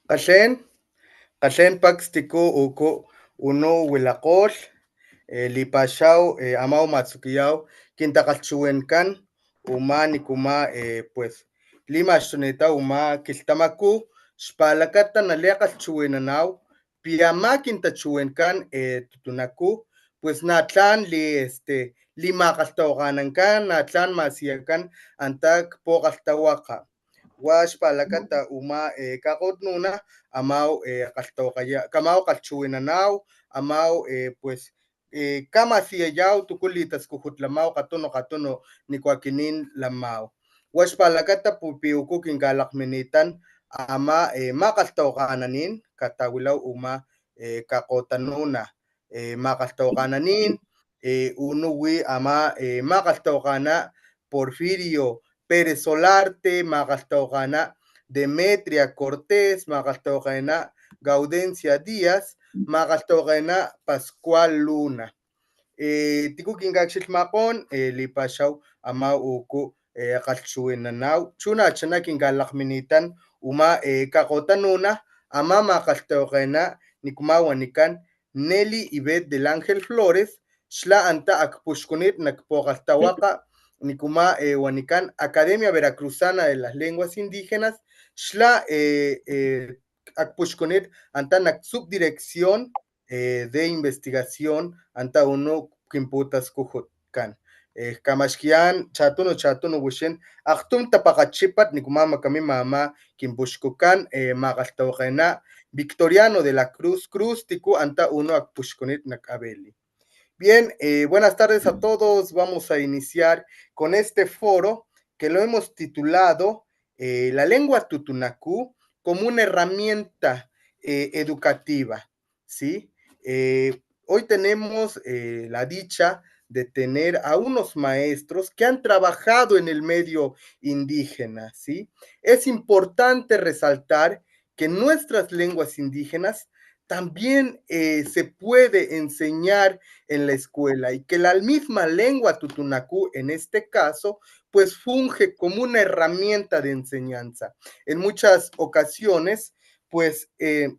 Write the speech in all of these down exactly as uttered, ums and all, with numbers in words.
Kgalhen, kgalhen pakstiku uku unu wilakgolh, e, lipaxaw, e, amaw matsukiyaw kintakgalhchiwinkan uma nikuma, e, pues, limaxtunitaw uma kilhtamaku, xpalakata nalikgalhchiwinanaw pi ama kintachiwinkan, e, tutunaku, pues, natlan li, este, limakgalhtawakganankan, natlan masiyakan anta kpukgalhtawakga. Wa xpalakata uma, e, kakgotanuna, amaw, e, kgalhtawakgaya-, kamaw kgalhchiwinanaw, amaw, e, pues, e, kamasiyayaw tuku litaskujut lamaw kgatunu kgatunu niku akinin lamaw. Wa xpalakata pu-, pi uku kinkalakgminitan ama, e, makgalhtawakgananin, katawilaw uma, e, kakgotanuna, e, makgalhtawakgananin, e, unuwi ama, e, makgalhtawakgana Porfirio Pérez Solarte, makgalhtawakgana Demetria Cortés, makgalhtawakgena Gaudencia Díaz, makgalhtawakgena Pascual Luna. E, tiku kinkakxilhmakgon, e, lipaxaw ama uku, e, kgalhchiwinanaw. Chu nachuna kinkalakgminitan uma, e, kakgotanuna, ama makgalhtawakgena nikuma wanikan Nelly Ivette del Ángel Flores, xla anta akpuxkunit nak pukgalhtawakga nikuma, e, wanikan Academia Veracruzana de las Lenguas Indígenas, xla, e, e, akpuxkunit anta nak subdirección, e, de investigación, anta unu kimputaskujutkan. E, kamaxkiyan chatunu chatunu wixin akgtum tapakgachipat nikuma makami mama kimpuxkukan, e, makgalhtawakgena Victoriano de la Cruz Cruz, tiku anta unu akpuxkunit nak Abeli. Bien, eh, buenas tardes a todos. Vamos a iniciar con este foro que lo hemos titulado, eh, La lengua tutunakú como una herramienta, eh, educativa, ¿sí? Eh, hoy tenemos, eh, la dicha de tener a unos maestros que han trabajado en el medio indígena, ¿sí? Es importante resaltar que nuestras lenguas indígenas también, eh, se puede enseñar en la escuela y que la misma lengua tutunakú, en este caso, pues funge como una herramienta de enseñanza. En muchas ocasiones, pues, eh,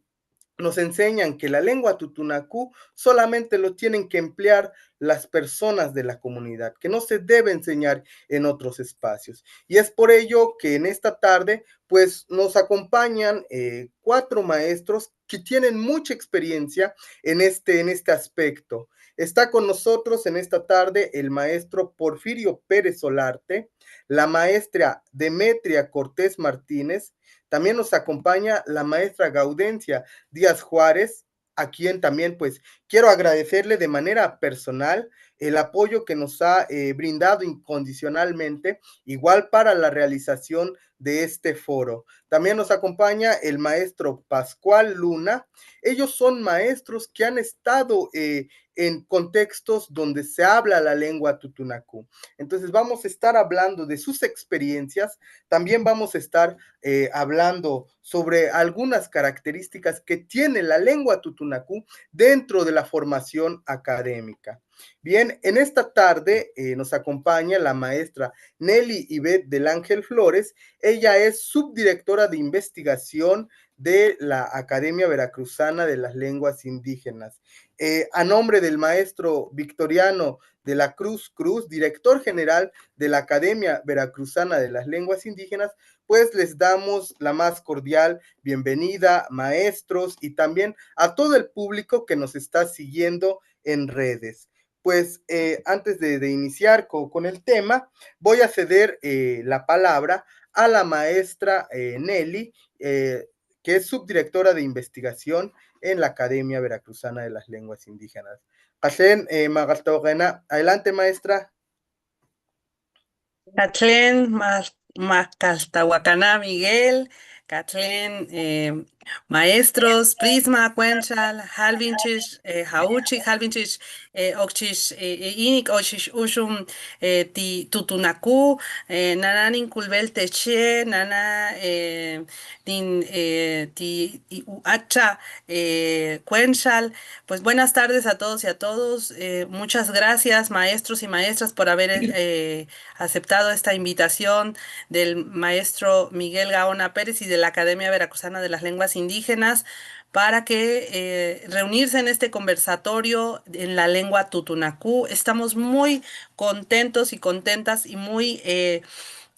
nos enseñan que la lengua tutunakú solamente lo tienen que emplear las personas de la comunidad, que no se debe enseñar en otros espacios. Y es por ello que en esta tarde, pues, nos acompañan, eh, cuatro maestros que tienen mucha experiencia en este, en este aspecto. Está con nosotros en esta tarde el maestro Porfirio Pérez Solarte, la maestra Demetria Cortés Martínez, también nos acompaña la maestra Gaudencia Díaz Juárez, a quien también, pues, quiero agradecerle de manera personal el apoyo que nos ha, eh, brindado incondicionalmente, igual para la realización de este foro. También nos acompaña el maestro Pascual Luna. Ellos son maestros que han estado, eh, en contextos donde se habla la lengua tutunakú. Entonces, vamos a estar hablando de sus experiencias. También vamos a estar, eh, hablando sobre algunas características que tiene la lengua tutunakú dentro de la formación académica. Bien, en esta tarde, eh, nos acompaña la maestra Nelly Ivette del Ángel Flores. Ella es subdirectora de investigación de la Academia Veracruzana de las Lenguas Indígenas. Eh, a nombre del maestro Victoriano de la Cruz Cruz, director general de la Academia Veracruzana de las Lenguas Indígenas, pues les damos la más cordial bienvenida, maestros, y también a todo el público que nos está siguiendo en redes. Pues, eh, antes de, de iniciar co-, con el tema, voy a ceder, eh, la palabra a la maestra, eh, Nelly, eh, que es subdirectora de investigación en la Academia Veracruzana de las Lenguas Indígenas. Kgalhen, eh, makgalhtawakgena. Adelante, maestra. Kgalhen, ma-, makgalhtawakgena Miguel, Kathleen, eh, maestros, Prisma, Kwenchal, Halvinchix, eh, Hauchi, Halvinchix, eh, Okchix, eh, eh, Inik, Okchix Ushum, eh, ti Tutunaku, eh, nana nin Kulbel Techie, nana, eh, nin, eh, ti i Uacha, eh, Kwenchal. Pues buenas tardes a todos y a todos. Eh, muchas gracias, maestros y maestras, por haber, eh, aceptado esta invitación del maestro Miguel Gaona Pérez y de la Academia Veracruzana de las Lenguas Indígenas para que, eh, reunirse en este conversatorio en la lengua tutunacú. Estamos muy contentos y contentas y muy, eh,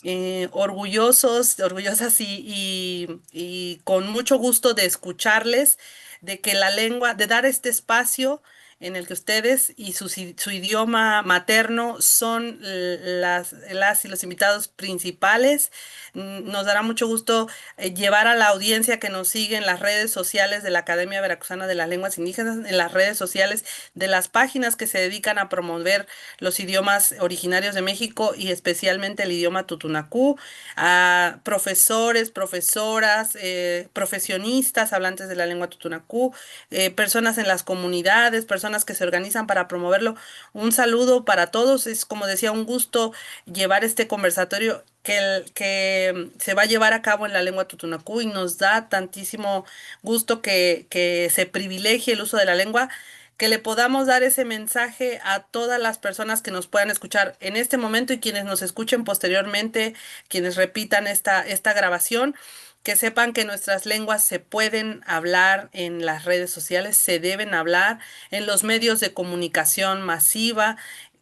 eh, orgullosos, orgullosas y, y, y con mucho gusto de escucharles, de que la lengua, de dar este espacio en el que ustedes y su, si- su idioma materno son l- las, las y los invitados principales. Mm, Nos dará mucho gusto, eh, llevar a la audiencia que nos sigue en las redes sociales de la Academia Veracruzana de las Lenguas Indígenas, en las redes sociales de las páginas que se dedican a promover los idiomas originarios de México y especialmente el idioma tutunacú, a profesores, profesoras, eh, profesionistas hablantes de la lengua tutunacú, eh, personas en las comunidades, personas que se organizan para promoverlo. Un saludo para todos. Es, como decía, un gusto llevar este conversatorio que, el- que, mm, se va a llevar a cabo en la lengua tutunacú y nos da tantísimo gusto que, que se privilegie el uso de la lengua, que le podamos dar ese mensaje a todas las personas que nos puedan escuchar en este momento y quienes nos escuchen posteriormente, quienes repitan esta, esta grabación, que sepan que nuestras lenguas se pueden hablar en las redes sociales, se deben hablar en los medios de comunicación masiva,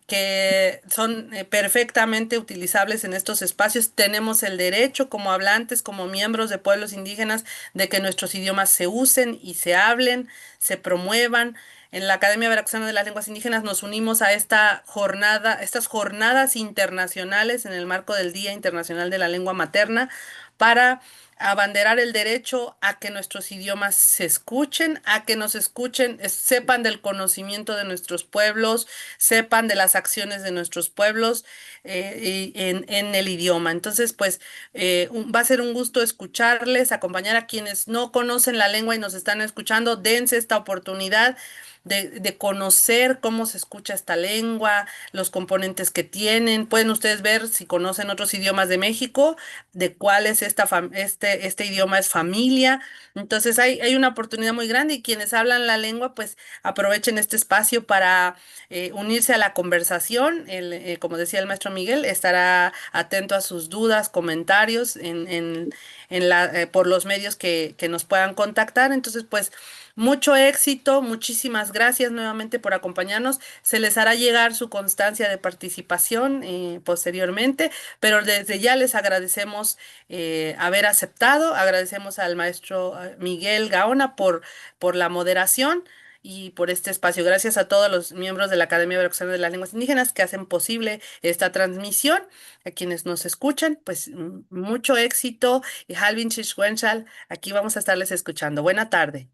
que son, eh, perfectamente utilizables en estos espacios. Tenemos el derecho como hablantes, como miembros de pueblos indígenas, de que nuestros idiomas se usen y se hablen, se promuevan. En la Academia Veracruzana de las Lenguas Indígenas nos unimos a esta jornada, estas jornadas internacionales en el marco del Día Internacional de la Lengua Materna para abanderar el derecho a que nuestros idiomas se escuchen, a que nos escuchen, es- sepan del conocimiento de nuestros pueblos, sepan de las acciones de nuestros pueblos, eh, y en, en el idioma. Entonces, pues, eh, un- va a ser un gusto escucharles, acompañar a quienes no conocen la lengua y nos están escuchando. Dense esta oportunidad de, de conocer cómo se escucha esta lengua, los componentes que tienen. Pueden ustedes ver, si conocen otros idiomas de México, de cuál es esta fam- este, este idioma es familia. Entonces hay, hay una oportunidad muy grande y quienes hablan la lengua, pues aprovechen este espacio para, eh, unirse a la conversación. El, eh, como decía el maestro Miguel, estará atento a sus dudas, comentarios en, en, en la, eh, por los medios que, que nos puedan contactar. Entonces, pues, mucho éxito, muchísimas gracias nuevamente por acompañarnos. Se les hará llegar su constancia de participación, eh, posteriormente, pero desde ya les agradecemos, eh, haber aceptado, agradecemos al maestro, eh, Miguel Gaona por, por la moderación y por este espacio. Gracias a todos los miembros de la Academia Veracruzana de las Lenguas Indígenas que hacen posible esta transmisión. A quienes nos escuchan, pues, m- mucho éxito y Halvin Chishwenchal, aquí vamos a estarles escuchando. Buena tarde.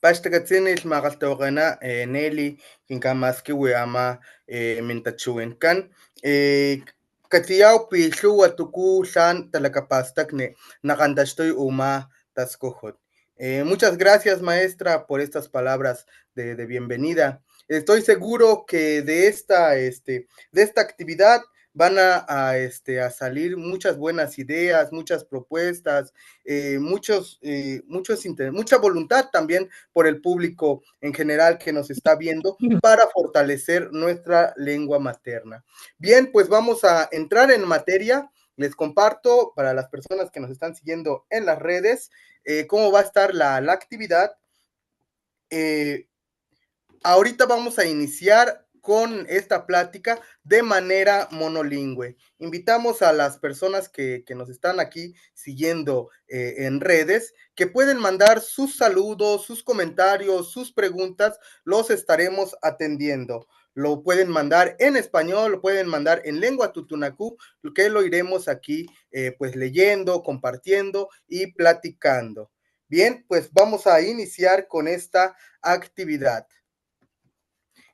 Paxtakatsinilh makgalhtawakgena, eh, Nelly, kin kamaskiwi ama, eh, mintachiwinkan. Eh, katsiyaw pi lhuwa tuku tlan talakapastakni nakgantaxtuy uma taskujut. Eh, muchas gracias, maestra, por estas palabras de, de bienvenida. Estoy seguro que de esta, este, de esta actividad van a, a, este, a salir muchas buenas ideas, muchas propuestas, eh, muchos, eh, muchos inter- mucha voluntad también por el público en general que nos está viendo para fortalecer nuestra lengua materna. Bien, pues vamos a entrar en materia. Les comparto para las personas que nos están siguiendo en las redes, eh, cómo va a estar la, la actividad. Eh, ahorita vamos a iniciar con esta plática de manera monolingüe. Invitamos a las personas que, que nos están aquí siguiendo, eh, en redes, que pueden mandar sus saludos, sus comentarios, sus preguntas, los estaremos atendiendo. Lo pueden mandar en español, lo pueden mandar en lengua tutunacú, que lo iremos aquí, eh, pues, leyendo, compartiendo y platicando. Bien, pues vamos a iniciar con esta actividad.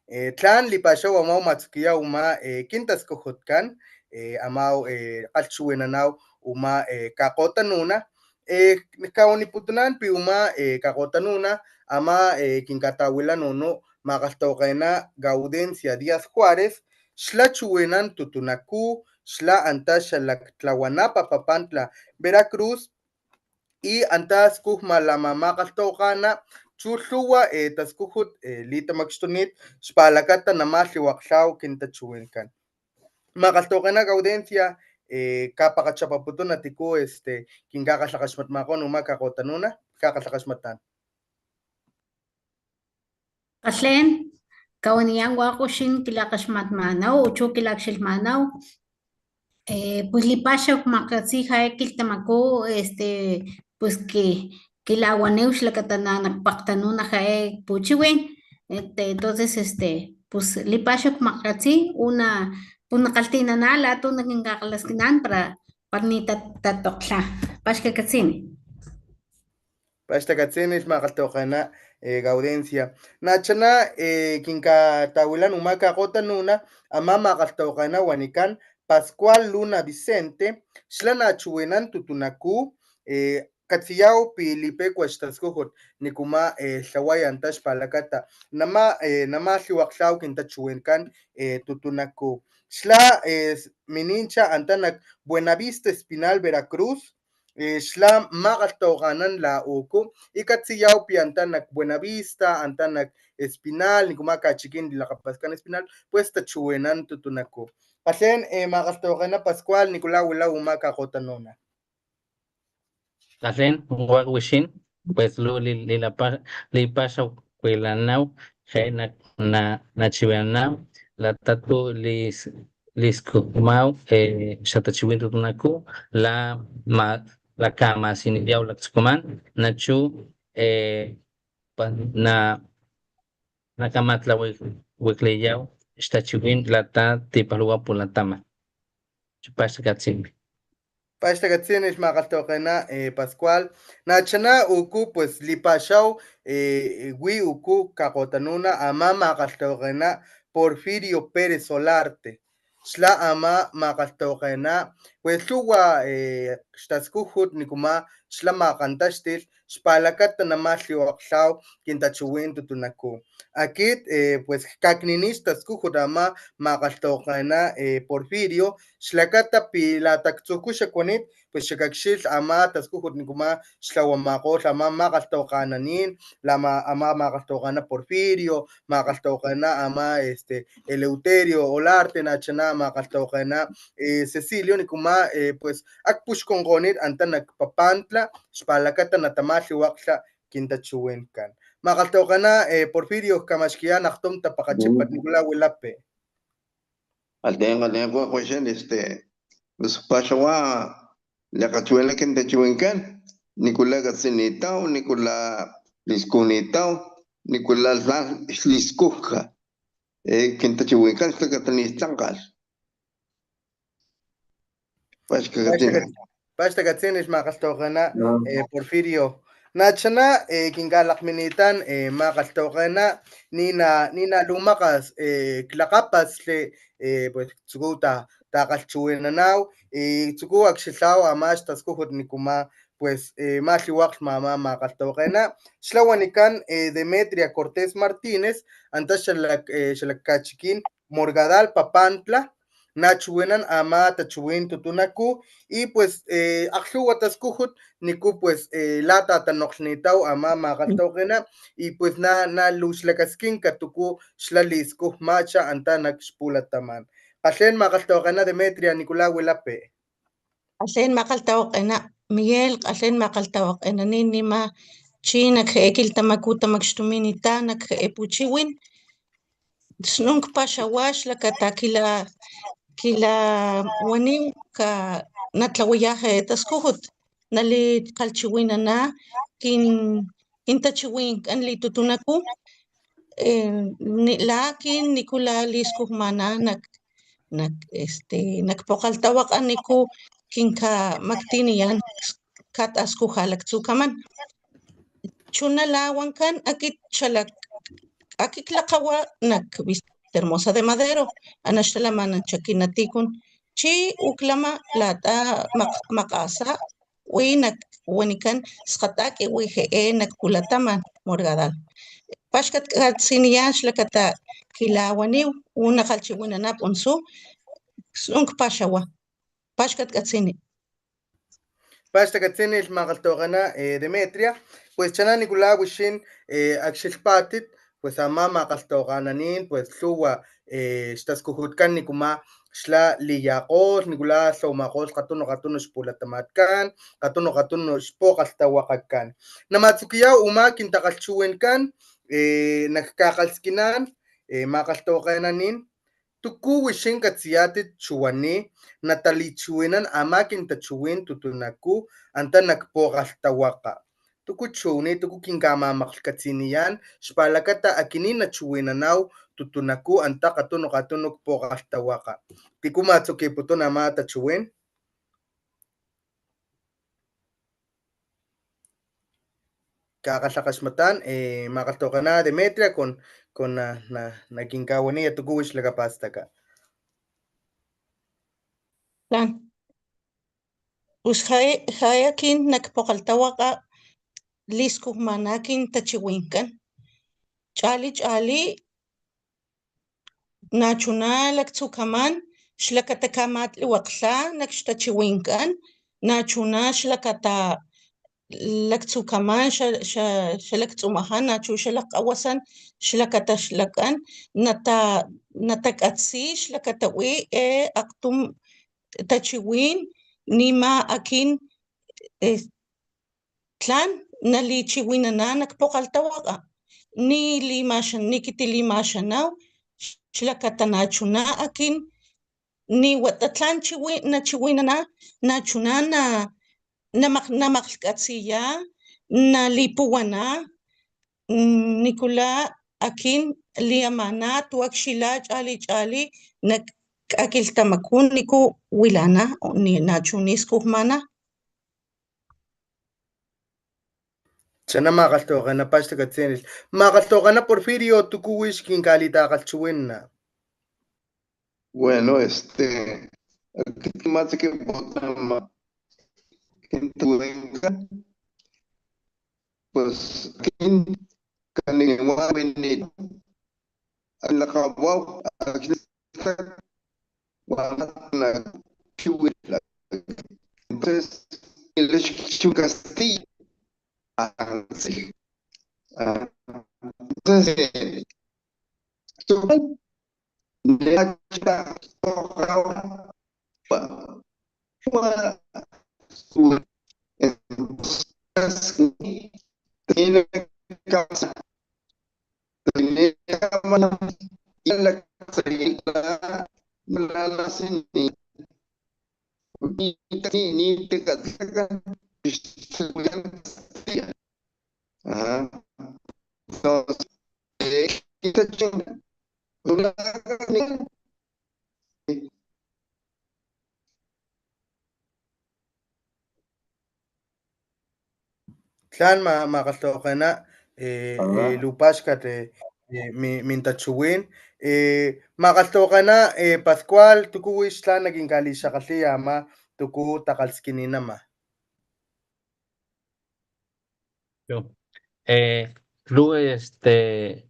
Eh, tlan lipaxaw ama u matsukiya uma, eh, kin taskujutkan, e, amaw, e, kgalhchiwinanaw uma, e, kakgotanuna. E, kawaniputunan pi uma, e, kakgotanuna ama, e, kinkatawilan unu makgalhtawakgena Gaudencia Díaz Juárez, xla chiwinan tutunaku, xla anta xalaktlawanapa Papantla, Veracruz, y anta skujma lama makgalhtawakgana chu lhuwa, e, taskujut, e, litamakxtunit xpalakata namalhiwaktlaw kintachiwinkan. Makgalhtawakgena Gaudencia, e, kapakgachapaputuna tiku, este, kinkakgalhakaxmatmakgon uma kakgotanuna, kakgalhakaxmatan. Kgalhen, kawaniyan wa wixin kilakaxmatmanaw, o chu kilakxilhmanaw. E, pues lipaxaw kmakgatsi jae kilhtamaku, este, pues ki, kilawaniw xlakata na nakpakgtanuna jae puchiwin. Este, entonces, este, pues lipaxaw kmakgatsi, una, pues nakgalhtinana latu nakinkakgalaskinan para, para ni tat-, tatokglha. Paxkakatsini. Paxtakatsinilh makgalhtawakgena, e, Gaudencia. Nachana, e, kinkatawilan uma kakgotanuna, ama makgalhtawakgena wanikan Pascual Luna Vicente, xla na chiwinan tutunaku, e, katsiyaw pi lipekua xtaskujut nikuma, e, lhawaya anta xpalakata nama, e, namalhiwaktlaw kintachiwinkan, e, tutunaku. Xla, e, minincha anta nak Buenavista Espinal, Veracruz, e, xla makgalhtawakganan la uku, y katsiyaw pi anta nak Buenavista, anta nak Espinal, nikuma kachikin lilakgapaskan Espinal, pues tachiwinan tutunaku. Kgalhen, e, makgalhtawakgena Pascual, nikula wila uma kakgotanuna. Kgalhen, wa wixin, pues lu li-, lilapa-, lipaxawilanaw, jae na, na, nachiwinanaw, lata tu lis-, liskujmaw, e, xatachiwin tutunaku, la ma-, la kamasiniyaw laktsukuman, nachu, e, pa-, na, na kamatlawikliyaw xtachiwin lata tipalhuwa pulataman. Chu paxtakatsinilh. Paxtakatsinilh makgalhtawakgena, e, Pascual. Nachana uku, pues, lipaxaw, e, wi uku kakgotanuna ama makgalhtawakgena Porfirio Pérez Olarte. Xla ama makgalhtawakgena, pues, lhuwa, e, xtaskujut nikuma xla makgantaxtilh, xpalakata namalhiwaktlaw kintachiwin tutunaku. Akit, e, pues, jkaknini xtaskujut ama makgalhtawakgena, e, Porfirio, xlakata pi lata ktsujku xakuanit, pues, xakakxilh ama taskujut nikuma xlawamakgolh ama makgalhtawakgenanin, lama ama makgalhtawakgena Porfirio, makgalhtawakgena ama, este, Eleuterio Olarte, nachana makgalhtawakgena, e, Cecilio, nikuma, e, pues, akpuxkunkgonit anta nak Papantla, xpalakata natamalhiwaktla kintachiwinkan. Makgalhtawakgena, e, Porfirio, kamaxkiyan akgtum tapakgachipat, nikula wilapi. Kgalhen, kgalhen, wa wixin, este, pues, paxawa, lekachiwinana kintachiwinkan, nikula katsinitaw, nikula liskujnitaw, nikula la xliskujka, e, kintachiwinkan xlakata nistlankgalh. Paxkakatsinilh. Paxtakatsinilh makgalhtawakgena, e, Porfirio. Nachana, e, kinkalakgminitan, e, makgalhtawakgena, nina, nina lumakgas, e, klakgapasli, e, pues, tsuku ta, takgalhchiwinanaw, e, tsuku akxilhaw ama xtaskujut nikuma, pues, e, malhiwaklhma ama makgalhtawakgena. Xla wanikan, e, Demetria Cortés Martínez, anta xalak, e, xalakkachikin Morgadal, Papantla, nachiwinan ama tachiwin tutunaku, y, pues, e, akglhuwa taskujut niku, pues, e, la tatanokglhnitaw ama makgalhtawakgena, y, pues, na, na luxlakaskinka tuku xla liskujmacha anta nak xpulataman. Kgalhen makgalhtawakgena Demetria, nikula wilapi. Kgalhen makgalhtawakgena Miguel, kgalhen makgalhtawakgena ninima chi nak ja'e kilhtamaku tamakxtuminita nak ja'e puchiwin. Snun kpaxawa xlakata kila, kilawaniw ka natlawaya ja'e taskujut, nali kgalhchiwinana kin, kintachiwinkan litutunaku, e, ni, la akin nikula liskujmana nak, nak, este, nak pokgalhtawakga niku kinkamaktiniyan kataskujat laktsukaman. Chuna la wankan akit xalak, akit klakgawa nak Vistahermosa de Madero, ana xtalamanancha kinatikun, Chi uklama lata mak-, makgasa wi nak wanikan skgatakiwi je'e nak pulataman Morgadal. Paxkat katsiniya xlakata kilawaniw u nakgalhchiwinana P'unsu, snunk paxawa. Paxkat katsini. Paxtakatsinilh makgalhtawakgana, eh, Demetria, pues chana nikula wixin, eh, akxilhpatit, pues ama makgalhtawakgananin, pues lhuwa, eh, xtaskujutkan nikuma xla liyakgolh, nikula lhawamakgolh kgatunu kgatunu xpulatamatkan, kgatunu kgatunu xpukgalhtawakgakan. Namatsukiyaw uma kintakgalhchiwinkan, eh, nak kakgalhskinan, eh, makgalhtawakgenanin, tuku wixin katsiyatit chuwani natalichiwinan ama kintachiwin tutunaku anta nak pukgalhtawakga. Tuku chiwani, tuku kinkamamakglhkatsiniyan, xpalakata akinin nachiwinanaw tutunaku anta kgatunu kgatunu kpukgalhtawakga. Tiku matsukiputun ama tachiwin? Kakgalhakgaxmatan, eh, makgalhtawakgana Demetria con, con na, na, nakinkawaniya tuku wix lakapastaka. Tlan. Pus jay, jay akin nak pukgalhtawakga liskujmana kintachiwinkan. Ch'ali, ch'ali, nachuna laktsukaman xlakata kamatliwakglha nak xtachiwinkan, nachuna xlakata laktsukaman xa, xa, xalakts'umajan, nachu xalakgawasan xlakata xlakan, nata, natakatsi xlakata wi, e, aktum tachiwin, nima akin, e, tlan nalichiwinana nak pukgalhtawakga. Ni limaxan, ni kiti limaxanaw, xlakata nachuna akin, ni wata tlan chiwi-, nachiwinana, nachuna na, namak-, namakglhkatsiya, nalipuwana, mm, nikula akin liamana tu akxila ch'ali ch'ali nak kakilhtamaku niku wilana, ni nachu niskujmana. Chana makgalhtawakgana, paxtakatsinilh. Makgalhtawakgana Porfirio, tuku wix kinkalitakgalhchiwinana. Bueno, este, akit kimatsakiputan ama kintachiwinkan, pues, akin kaniwawinit akin lakgawaw, akit Entonces, el hecho que es un castillo, ah, sí. Ah, entonces, eh, Ajá. Entonces, eh, Tlan ma-, makgalhtawakgena, eh, eh, lupaxkat, eh, eh, mi-, mintachiwin. Eh, makgalhtawakgena, eh, Pascual, tuku wix tlan nakinkalixakgalhiya ama tuku takgalhskininama. Yo. Eh, lu, este,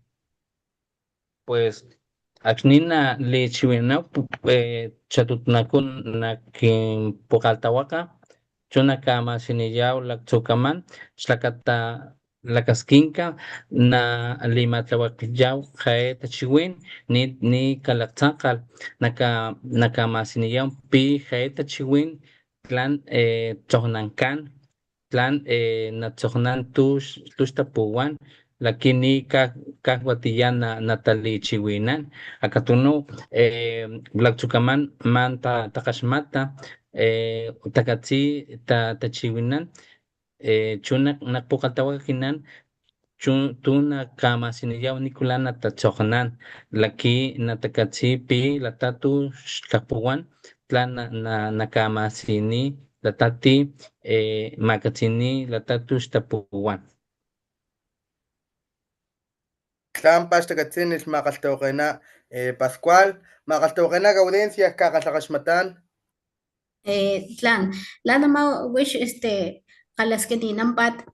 pues, akxni nalichiwinanaw, pu-, eh, chatutunaku nak, eh, pukgalhtawakga, chu nakamasiniyaw laktsukaman, xlakata lakaskinka, nalimatlawakiyaw jae tachiwin, ni, ni kalaktsakgal, naka-, nakamasiniyaw pi jae tachiwin, tlan, eh, tsokgnankan, tlan, eh, natsokgnan tux, tux tapuwan, laki ni ka-, kajwatiya na-, natalichiwinan. Akatunu, eh, laktsukaman man ta-, takgaxmata, eh, takatsi ta-, tachiwinan, eh, chu nak, nak pukgalhtawakakinan, chu tu nakamasiniyaw nikula natatsokgnan, laki natakatsi pi lata tux tapuwan, tlan na, na, nakamasini lata ti, eh, makatsini lata tux tapuwan. Tlan paxtakatsinilh makgalhtawakgena, eh, Pascual, makgalhtawakgena Gaudencia, kakgalhakgaxmatan. Eh, tlan, lanama wix, este, kgalaskininampat,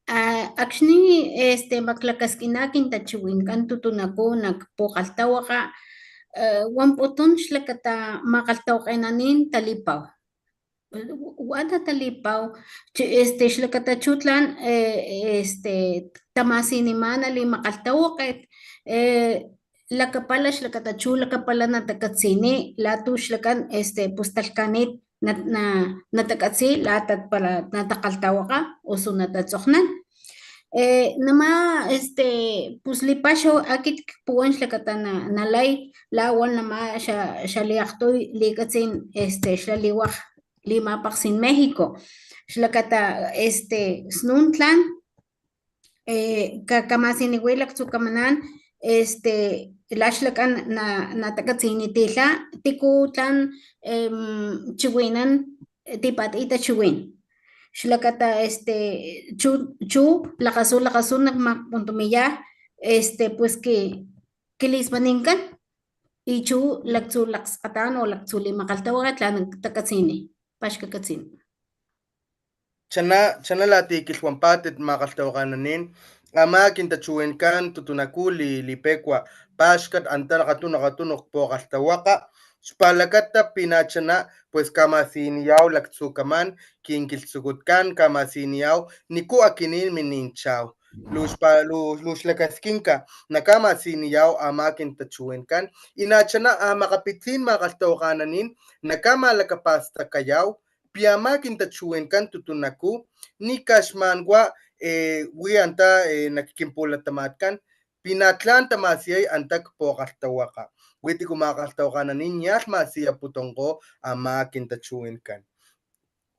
ah, akxni, este, maklakaskina kintachiwinkan tutunaku nak pukgalhtawakga, eh, wanputun xlakata makgalhtawakgenanin talipaw. Wana talipaw, chi-, este, xlakata chu tlan, eh, este, tamasinimana limakgalhtawakget, eh, lakapala xlakata chu lakapala natakatsini, latu xlakan, este, pustalhkanit na, na, natakatsi, lata para natakgalhtawakga, osu natatsokgnan. Eh, nama, este, pus lipaxaw akit kpuwan xlakata na, nalay, la wan nama xa, xa liakgtuy likatsin, este, xla liwak limapakgsin México. Xlakata, este, snun tlan, eh, ka-, kamasiniwi laktsu kamanan, este, la xlakan na, natakatsinitila, tiku tlan, em, chiwinan, eh, tipatita chiwin. Xlakata, este, chu, chu, lakgasu, lakgasu nak makpuntumiya, este, pues ki, kilismaninkan, y chu laktsu lakskgatan o laktsu limakgalhtawakga tlan takatsini, paxkakatsin. Chana, chana lati kilhwampatit makgalhtawakgenanin, ama kintachiwinkan tutunaku li, lipekua paxkat anta akatunu, akatunu kpukgalhtawakga, xpalakata pi nachana, pues, kamasiniyaw laktsu kaman kin kilhtsukutkan, kamasiniyaw niku akinin mininchaw. Lux pa-, lu-, lux lakaskinka, nakamasiniyaw ama kintachiwinkan, y nachana a makgapitsin makgalhtawakgenanin, nakamalakapastakayaw, pi ama kintachiwinkan tutunaku, ni kaxmanwa, eh, wi anta, eh, nak kinpulatamatkan, pi na tlan tamasiyay anta kpukgalhtawakga. Wi tiku makgalhtawakgenanin nialh masiyaputunkgo ama kintachiwinkan.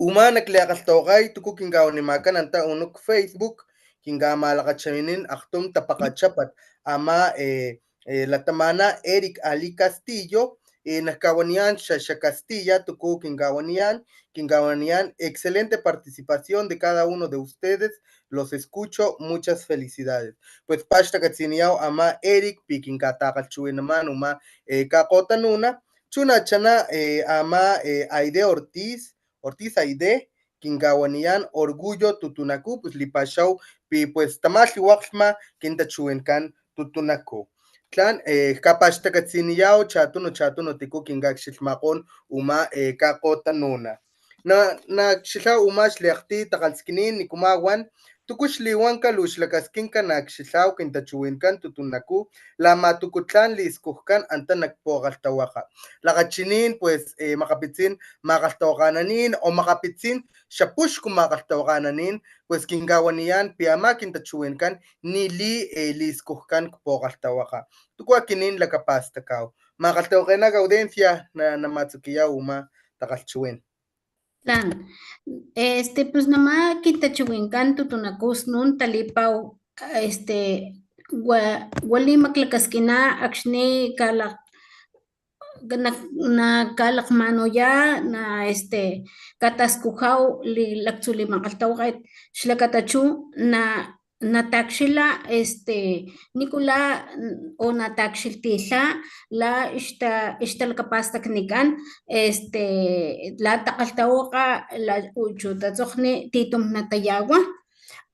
Uma nak likgalhtawakgay tuku kinkawanimakan anta uno kFacebook, kinkamalakgachaminin akgtum tapakgachapat ama, eh, eh, latamana Eric Ali Castillo, eh, nak kawaniyan xa, xa Castilla, tuku kinkawaniyan, kinkawaniyan, excelente participación de cada uno de ustedes, los escucho, muchas felicidades. Pues paxtakatsiniyaw ama Eric, pi kinkatakgalhchiwinaman uma, eh, kakgotanuna, chuna chana, eh, ama, eh, Aide Ortiz, Ortiz Aide, kinkawaniyan Orgullo tutunaku, pues lipaxaw pi, pues, tamalhiwakglhma kintachiwinkan tutunaku. Tlan, eh, kapaxtakatsiniyaw chatunu, chatunu tiku kinkakxilhmakgon uma, eh, kakgotanuna. Na, nakxilhaw uma xliakgti takgalhskinin nikuma wan, tuku xliwanka lux lakaskinka nakxilhaw kintachiwinkan tutunaku, lama tuku tlan liskujkan anta nak pukgalhtawakga. Lakgachinin, pues, eh, makgapitsin makgalhtawakgenanin o makgapitsin xapuxku makgalhtawakgenanin, pues, kinkawaniyan pi ama kintachiwinkan nili, eh, liskujkan kpukgalhtawakga. Tuku akinin lakapastakaw. Makgalhtawakgena Gaudencia, na, namatsukiyaw uma takgalhchiwin. Tlan, este, pues, nama kintachiwinkan tutunaku snun talipaw, este, wa, wa limaklakaskina akxni kalak-, na, na kalakgmanuya, na, este, kataskujaw li, laktsu limakgalhtawakget, xlakata chu na, natakxila, este, nikula, o natakxilhtila la ixta, ixtalakapastaknikan, este, la takgalhtawakga, la uchu tatsokgni titum natayawa.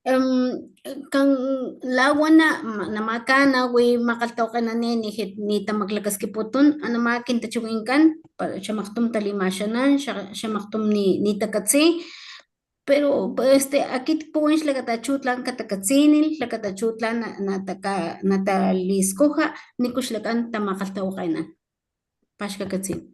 Em, kan la wana, ma-, namakana wi makgalhtawakgenanin ni, ni tamaklakaskiputun, anama kintachiwinkan, pa-, xamaktum talimaxanan, xa-, xamaktum ni, ni takatsi, pero, este, akit puwan xlakata chu tlan katakatsinil, xlakata chu tlan na, nataka-, nataliskuja, niku xlakan tamakgalhtawakgenan. Paxkakatsin.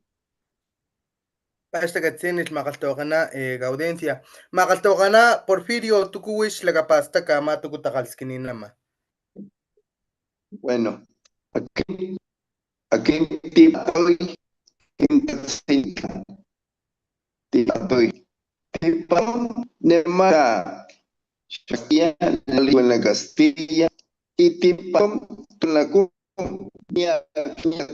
Paxtakatsinilh makgalhtawakgena, eh, Gaudencia. Makgalhtawakgena Porfirio, tuku wix lakapastaka ama tuku takgalhskininama. Bueno, akin, akin tipatoy, kintatsinkan. Tipatoy. Tipatoy, nema, Castilla, la lengua Castilla, y tipatoy, tunaku, nia, nia,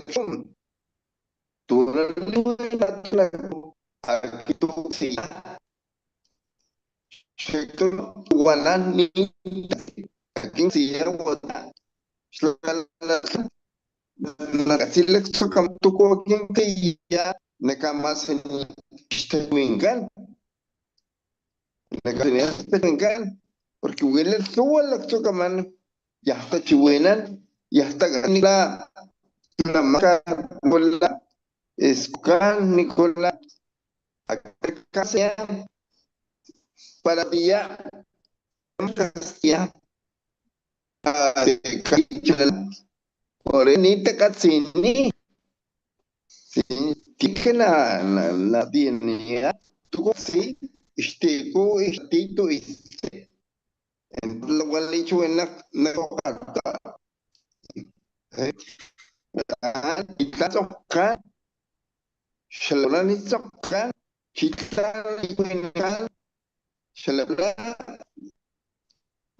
Tuna liwinat nak akitu siya. Xaktum wanan ni akin siya wana. Xlakala nakatsilak tsukam tuku akin siya nakamasini. tachiwinkan. Nak tachiwinkan, porque wila lhuwa laktsukaman yaj tachiwinan, yaj takatsi nikula namaka, nikula skukan, nikula akasya, para tiya kastilla. Por eso ni takatsini. Sí, tijka na, na, na tieniya. Tuku sí, ixtiku, ixtitu, ixti. Entonces, wali chuwinak, na kokata. Eh, ah, chitla tsokkan, xalawla ni tsokkan, chitla ni kuwinan, xalawla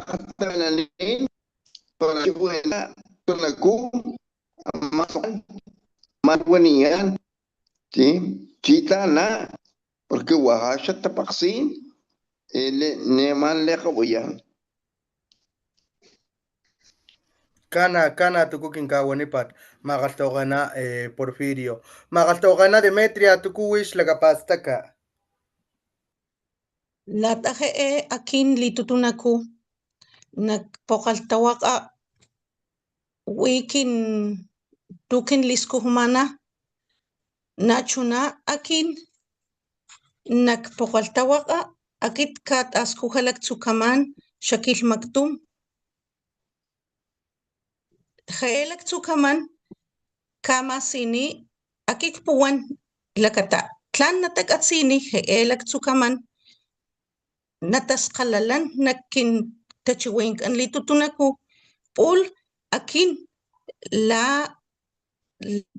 akgatananin, para chiwina, tunaku, ama tsokkan, ma waniyan, chi, chitla na, porque wa ja xatapakgsin, e, le, ne man lekgawayan. Kana, kana tuku kinkawanipat, makgalhtawakgena, e, Porfirio. Makgalhtawakgena Demetria, tuku wix lakapastaka. Lata je'e akin litutunaku nak pokgalhtawakga wi kin tu kin liskujmana, nachuna akin nak pokgalhtawakga akit kataskuja laktsukaman xa kilhmaktum. Je'e laktsukaman kamasini akit kpuwan lakata tlan natakatsini je'e laktsukaman nataskgalalan nak kin tachiwinkan litutunaku pul akin la,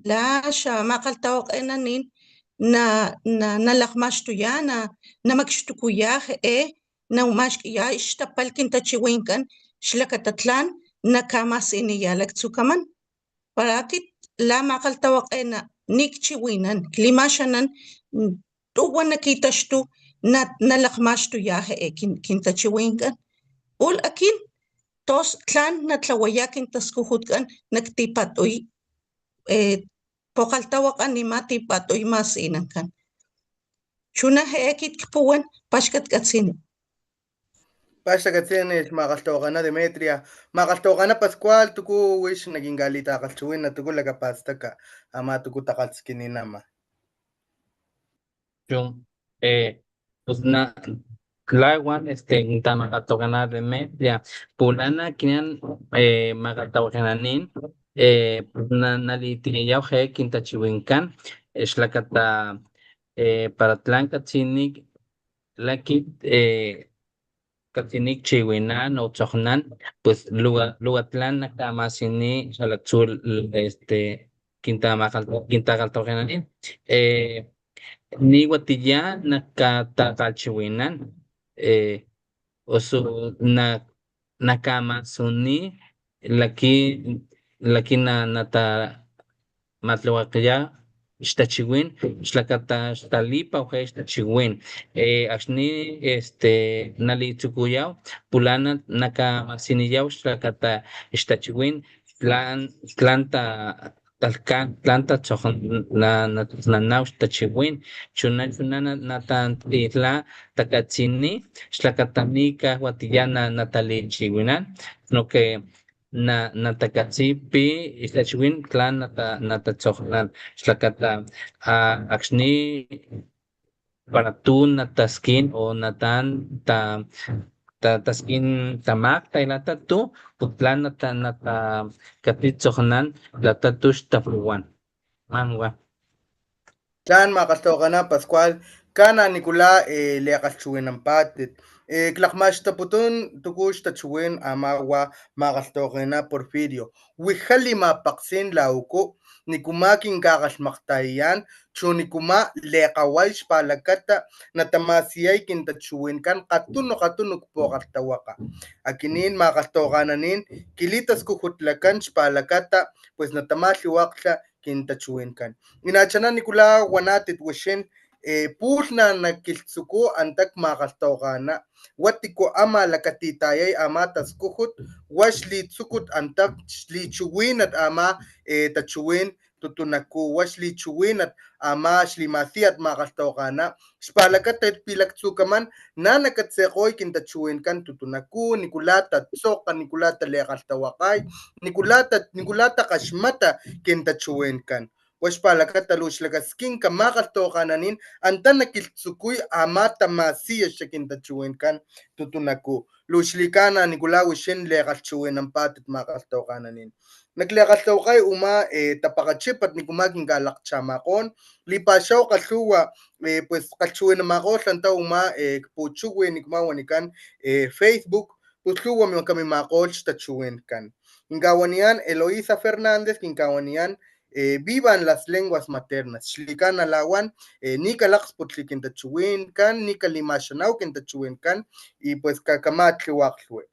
la xa makgalhtawakgenanin na, na, nalakgmaxtuya, na, namakxtukuya je'e, namaxkiya ixtapal kin tachiwinkan xlakata tlan nakamasiniya laktsukaman. Para akit la makgalhtawakgena nikchiwinan, klimaxanan, tuwa nakitaxtu na, nalakgmaxtuya je'e kin, kin tachiwinkan. Pul akin tos tlan natlawaya kin taskujutkan nak tipatuy, e, pokgalhtawakganima tipatuy masinankan. Chuna je'e kit kpuwan paxkat katsini. Paxkat katsini, makgalhtawakgena Demetria, makgalhtawakgena Pascual, tuku wix nakinkalitakgalhchiwin na tuku lakapastaka ama tuku takgalhskininama. Chu, e, pues na, la wan, este, kintamakgalhtawakgena Demetria, pulana kinan, e, makgalhtawakgenanin, e, pues na, nalitiniyaw je'e kin tachiwinkan, e, xlakata, e, para tlan katsini, la kit, e, katsini kchiwinan o tsokgnan, pues luwa, luwa tlan nakamasini xalaktsu, este, kintamakgal-, kintakgalhtawakgenanin. E, ni watiya nakatakgalhchiwinan, e, osu na, nakamasuni laki, laki na, nata, matlawakgeya xtachiwin, xlakata xtalipawjay xtachiwin. E, akxni, este, nalitsukuyaw, pulana nakamasiniyaw xlakata xtachiwin, tlan, tlan ta, talhkan, tlan tatsokg-, na, natsokgnanaw xtachiwin, chuna, chuna na, natantlitla takatsini, xlakata ni kawatiya na, natalichiwinan, sino que na, natakatsi pi xtachiwin tlan nata, natatsokgnan xlakata, a, akxni para tu nataskin o natan ta, ta, taskin tamakta lata tu, pus tlan nata, natakatsi tsokgnan lata tu xtapuwan. Man wa. Tlan makgalhtawakgena Pascual, kana nikula, e, likgalhchiwinampatit. E, klakgmaxtuputun tuku xtachiwin ama wa makgalhtawakgena Porfirio. Wija limapakgsin la uku, nikuma kinkakgalhmakgtayayan, chu nikuma lekgaway xpalakata natamasiyay kintachiwinkan kgatunu, kgatunu kpukgalhtawakga. Akinin makgalhtawakgenanin kilitaskujutlakan xpalakata, pues natamalhiwaklha kintachiwinkan. Inachana nikula wanatit wixin, e, pulhna na kilhtsuku antak makgalhtawakgana, watiku ama lakatitayay ama taskujut, wa xlitsukut antak xlichiwinat ama, e, tachiwin, tutunaku, wa xlichiwinat ama xlimasiyat makgalhtawakgana, xpalakata pilaktukaman na nakatsekgoy kintachiwinkan tutunaku, nikula tatsokga, nikula talikgalhtawakgay, nikula ta, nikula takgaxmata kintachiwinkan. Wa xpalakata lux lakaskinka makgalhtawakgananin, antanakilh tsukuy ama tamasiya xa kintachiwinkan tutunaku. Lux likana nikula wixin likgalhchiwinampatit makgalhtawakgananin. Nak likgalhtawakgay uma, eh, tapakgachipat nikuma kinkalakgchamakgon, lipaxaw kalhuwa, eh, pues kalhchiwinamakgo anta uma, eh, kpuchuwi nikuma wanikan, eh, Facebook, pus lhuwa mi kamimakgolh xtachiwinkan. Kinkawaniyan Eloisa Fernández, kinkawaniyan, eh, vivan las lenguas maternas. Xlikana lawan, eh, ni kalakgsputli kintachiwinkan, ni kalimaxanaw kintachiwinkan, y pues ka, kamatliwakglhwi.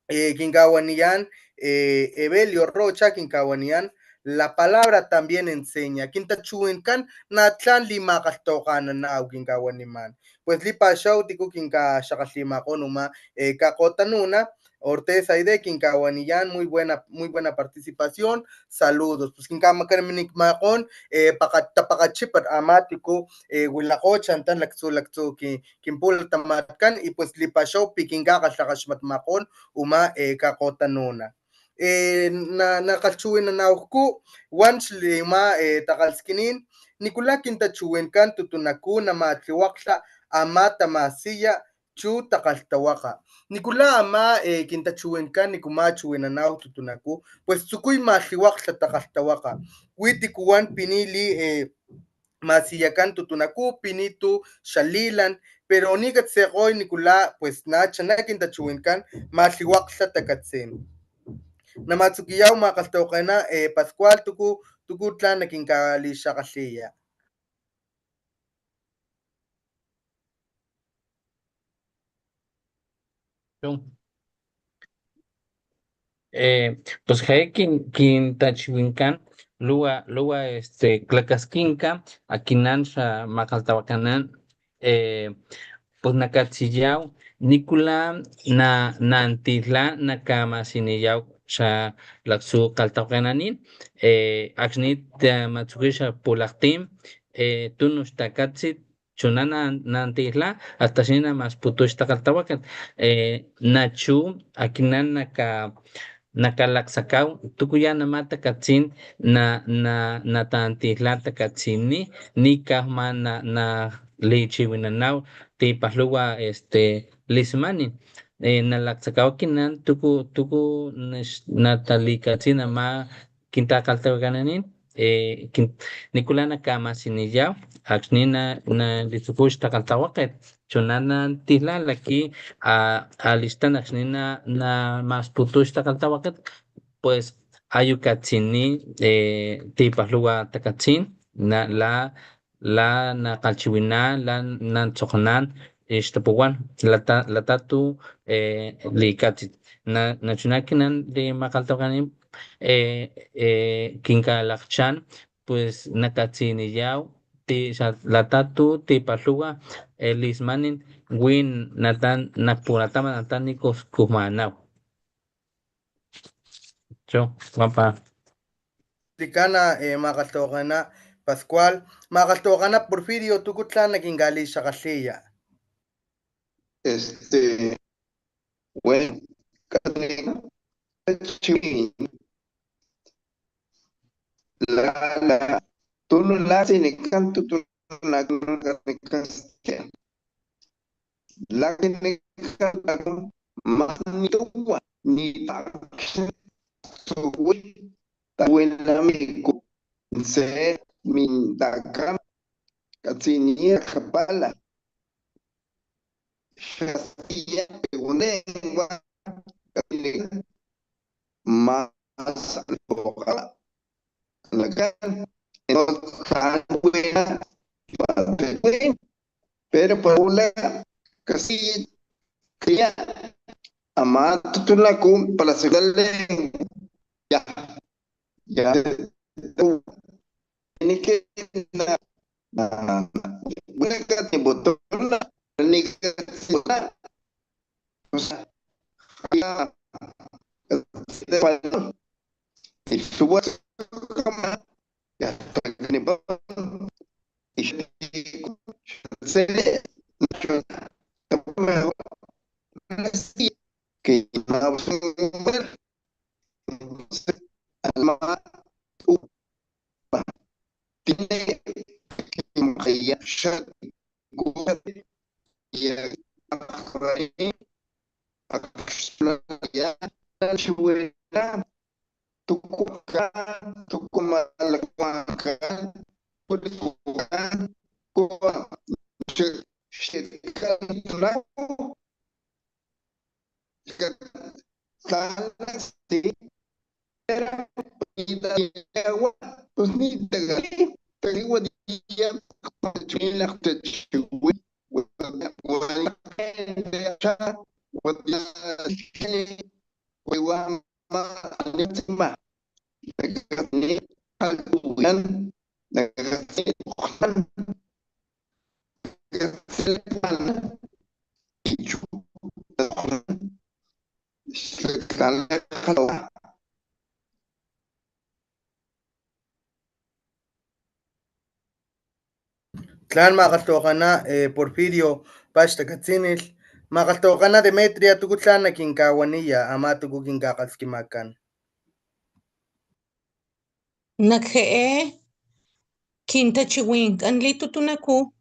Eh, kinkawaniyan, eh, Evelio Rocha, kinkawaniyan la palabra también enseña. Kintachiwinkan na tlan limakgalhtawakgananaw kinkawaniman. Pues lipaxaw tiku kinkaxakgalhimakgon uma, eh, kakgotanuna, Orteza Aide, kinkawaniyan, muy buena, muy buena participación, saludos. Pues kinkamakanikmakgon, eh, pakga-, tapakgachipat ama tiku, eh, wilakgo chantan laktsu, laktsu ki, kinpulatamatkan, y pues lipaxaw pi kinkakgalhakgaxmatmakgon uma, eh, kakgotanuna. Eh, na, na kgalhchiwinanaw jku, wan xli uma, eh, takgalhskinin, nikula kintachiwinkan tutunaku namatliwakglha ama tamasiya, chu takgalhtawakga. Nikula ama, eh, kintachiwinkan nikuma chiwinanaw tutunaku, pues tsukuy matliwakglha takgalhtawakga. Wi tikuwan pini li, eh, masiyakan tutunaku, pinitu xalilan, pero ni katsekgoy nikula, pues na chana kintachiwinkan matliwakglha takatsin. Namatsukiyaw makgalhtawakgena, eh, Pascual, tuku, tuku tlan nakinkalixakgalhiya. Eh, pues jae kin, kintachiwinkan luwa, luwa, este, klakaskinka, akinan xa makgalhtawakgenan, eh, pues nakatsiyaw nikula na, na antilha nakamasiniyaw xa laktsu kgalhtawakgenanin, eh, akxni tamatsuki xa pulakgtim, eh, tunu xtakatsit, chuna na, na antilha, hasta xni na masputu xtakgalhtawakgat. Eh, nachu akinan naka, nakalaksakaw tukuya nama takatsin na, na, na ta antilha takatsini, ni kajma na, na lichiwinanaw tipalhuwa, este, lismanin. Eh, nalaksakaw akinan tuku, tuku nax, na talikatsin ama kintakgalhtawakgenanin, eh, kin, nikula nakamasiniyaw akxni na, na litsuku xtakgalhtawakget, chuna na antilha laki, a, alixtan akxni na, na masputu xtakgalhtawakget, pues ayu katsini, eh, tipalhuwa takatsin, na la, la na kgalhchiwina, la na tsokgnan, ixtapuwan, lata, lata tu, eh, likatsit. Na, nachuna akinan limakgalhtawakgenanin, eh, eh, kinkalakgchan, pues nakatsiniyaw ti, xa lata tu tipalhuwa, eh, lismanin win natan nak pulataman natan ni kujmanaw. Chu, papa. Xlikana, eh, makgalhtawakgena Pascual, makgalhtawakgena Porfirio, tuku tlan nakinkalixakgalhiya. Este, bueno, la, la, tunu la sinikan tutu na, la sinikan tutu ma ni tuwa ni ta, tuwi, ta wena mi ku, se, mi ta ka, katsini kapala. Xasiya pegunengwa, katsini mas antoja nakan, entonces, kan wena, pero pues, ula, kasi, kaya, ama, tutunaku, para hacer la lengua, ya, ya, tiene que, na, na, na, wena, kati, botona, ni, kati, botona, o sea, ya, de, de, de, Tuku kan, tuku malakwankan, tuku kan, tuku Tlan makgalhtawakgana, eh, Porfirio, pax takatsinilh. Makgalhtawakgana Demetria, tuku tlan nakinkawaniya ama tuku kinkakgalhskimakan. Nak je'e kintachiwinkan litutunaku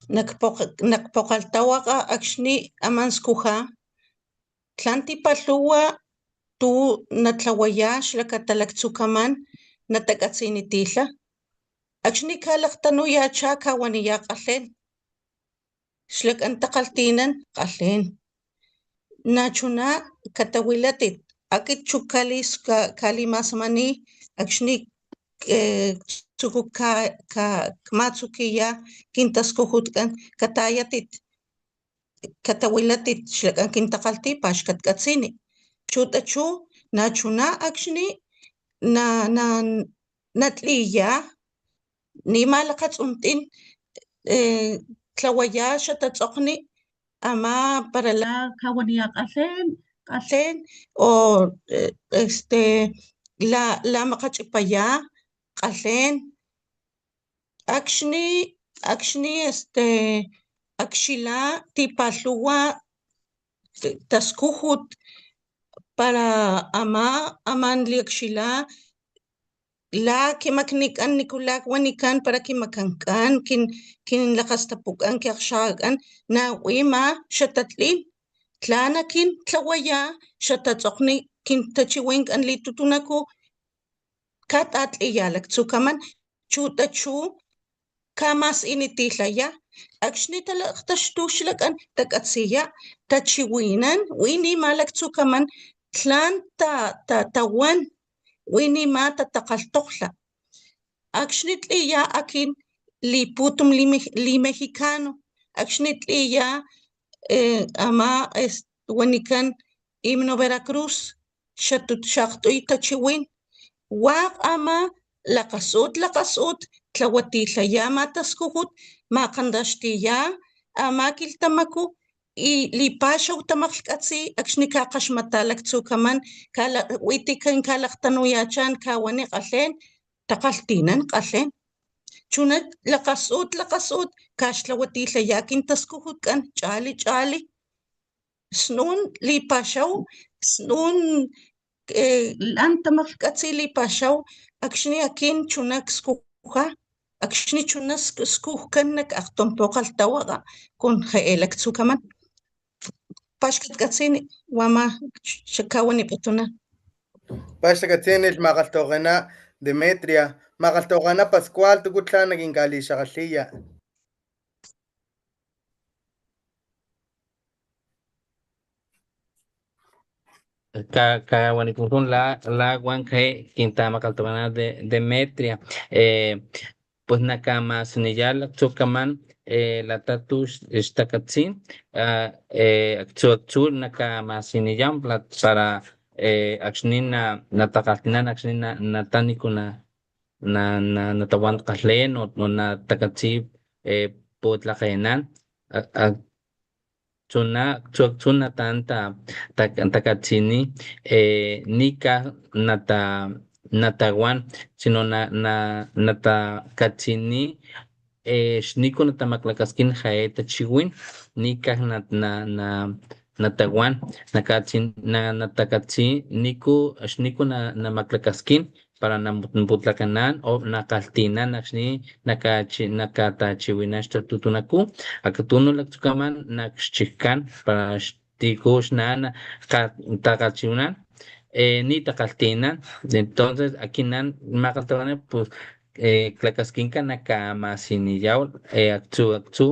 nak pok-, nak pokgalhtawakga akxni aman skuja tlan tipalhuwa tu natlawaya xlakata laktsukaman natakatsinitila. Akxni kalakgtanuyacha kawaniya kgalhen. Xlakan takgalhtinan kgalhen. Nachuna katawilatit, akit chu kalis-, ka-, kalimasamani akxni, eh, tsuku ka-, ka-, kmatsukiya kintaskujutkan, katayatit, katawilatit, xlakan kintakgalhti pax katkatsini. Chu tachu, nachuna akxni na, na, natliya, nima lakgatsuntin, eh, tlawaya xatatsokgni ama para la kawaniya kgalhen, kgalhen, o, eh, este, la, la makgachipaya kgalhen. Akxni, akxni, este, akxila tipalhuwa taskujut para ama, aman liakxila la kimaknikan nikula wanikan para kimakankgan, kin, kin lakgastapukan, kiakgxakgan, na wima xatatlin. Tlan akin tlawaya xatatsokgni kintachiwinkan litutunaku katatliya laktsukaman, chu tachu kamasinititlaya. Akxni talakgtaxtu xlakan takatsiya tachiwinan, winima laktsukaman tlan ta, ta, tawan, winima tatakgalhtokgla. Akxni tliya akin liputum li, li mexicano, akxni tliya, eh, ama, es, wanikan himno Veracruz, xatut xakt'uy tachiwin. Wakg ama lakgasut, lakgasut tlawatitlaya ama taskujut, makgantaxtiya ama kilhtamaku, i lipaxaw tamakglhkgatsi akxni kakgaxmata laktsukaman, kala, witi kan kalakgtanuyachan kawani kgalhen, takgalhtinan kgalhen. Chuna lakgasut, lakgasut kaxtlawatitlaya kin taskujutkan, chali, chali. Snun lipaxaw, snun, eh, lan tamakglhkgatsi lipaxaw, akxni akin chuna skuja, akxni chuna sk-, skujkan nak akgtum pukgalhtawakga kun je'e laktsukaman. Paxkatkatsini, wama ch-, ch-, kawaniputuna. Paxkatkatsini, makgalhtawakgana Demetria, makgalhtawakgana Pascual, tuku tlan nakinkalixakgalhiya. Ka, kawanikutun la, la wan ke kintamakgalhtawakgana de, Demetria, eh, pues nakamasiniya laktsukaman, eh, lata tu x-, xtakatsin, ah, eh, aktsu, aktsu nakamasiniya la para, eh, akxni na, natakgalhtinan, akxni na, nata nikuna na, na, natawan kgalhen o, o natakatsi, eh, putlakgenan, a, a, tsuna, tsu, tsuna tan ta, ta, takatsini, eh, nika nata, natawan, sino na, na, natakatsini, eh, xniku natamaklakaskin jae tachiwin, nikaj na, na, na, natawan, nakatsi, na, natakatsi niku, xniku na, namaklakaskin para na, naputlakanaan o nakgalhtinan akxni nakachi, nakatachiwinan xtatutunaku, akatunu laktsukaman nak xchikkan para x-, tiku xnaan ka-, takgalhchiwinan, eh, nitakgalhtinan. Entonces, akinan makgalhtawakgenan, pues, eh, klakaskinka nakamasiniyaw, eh, aktsu, aktsu,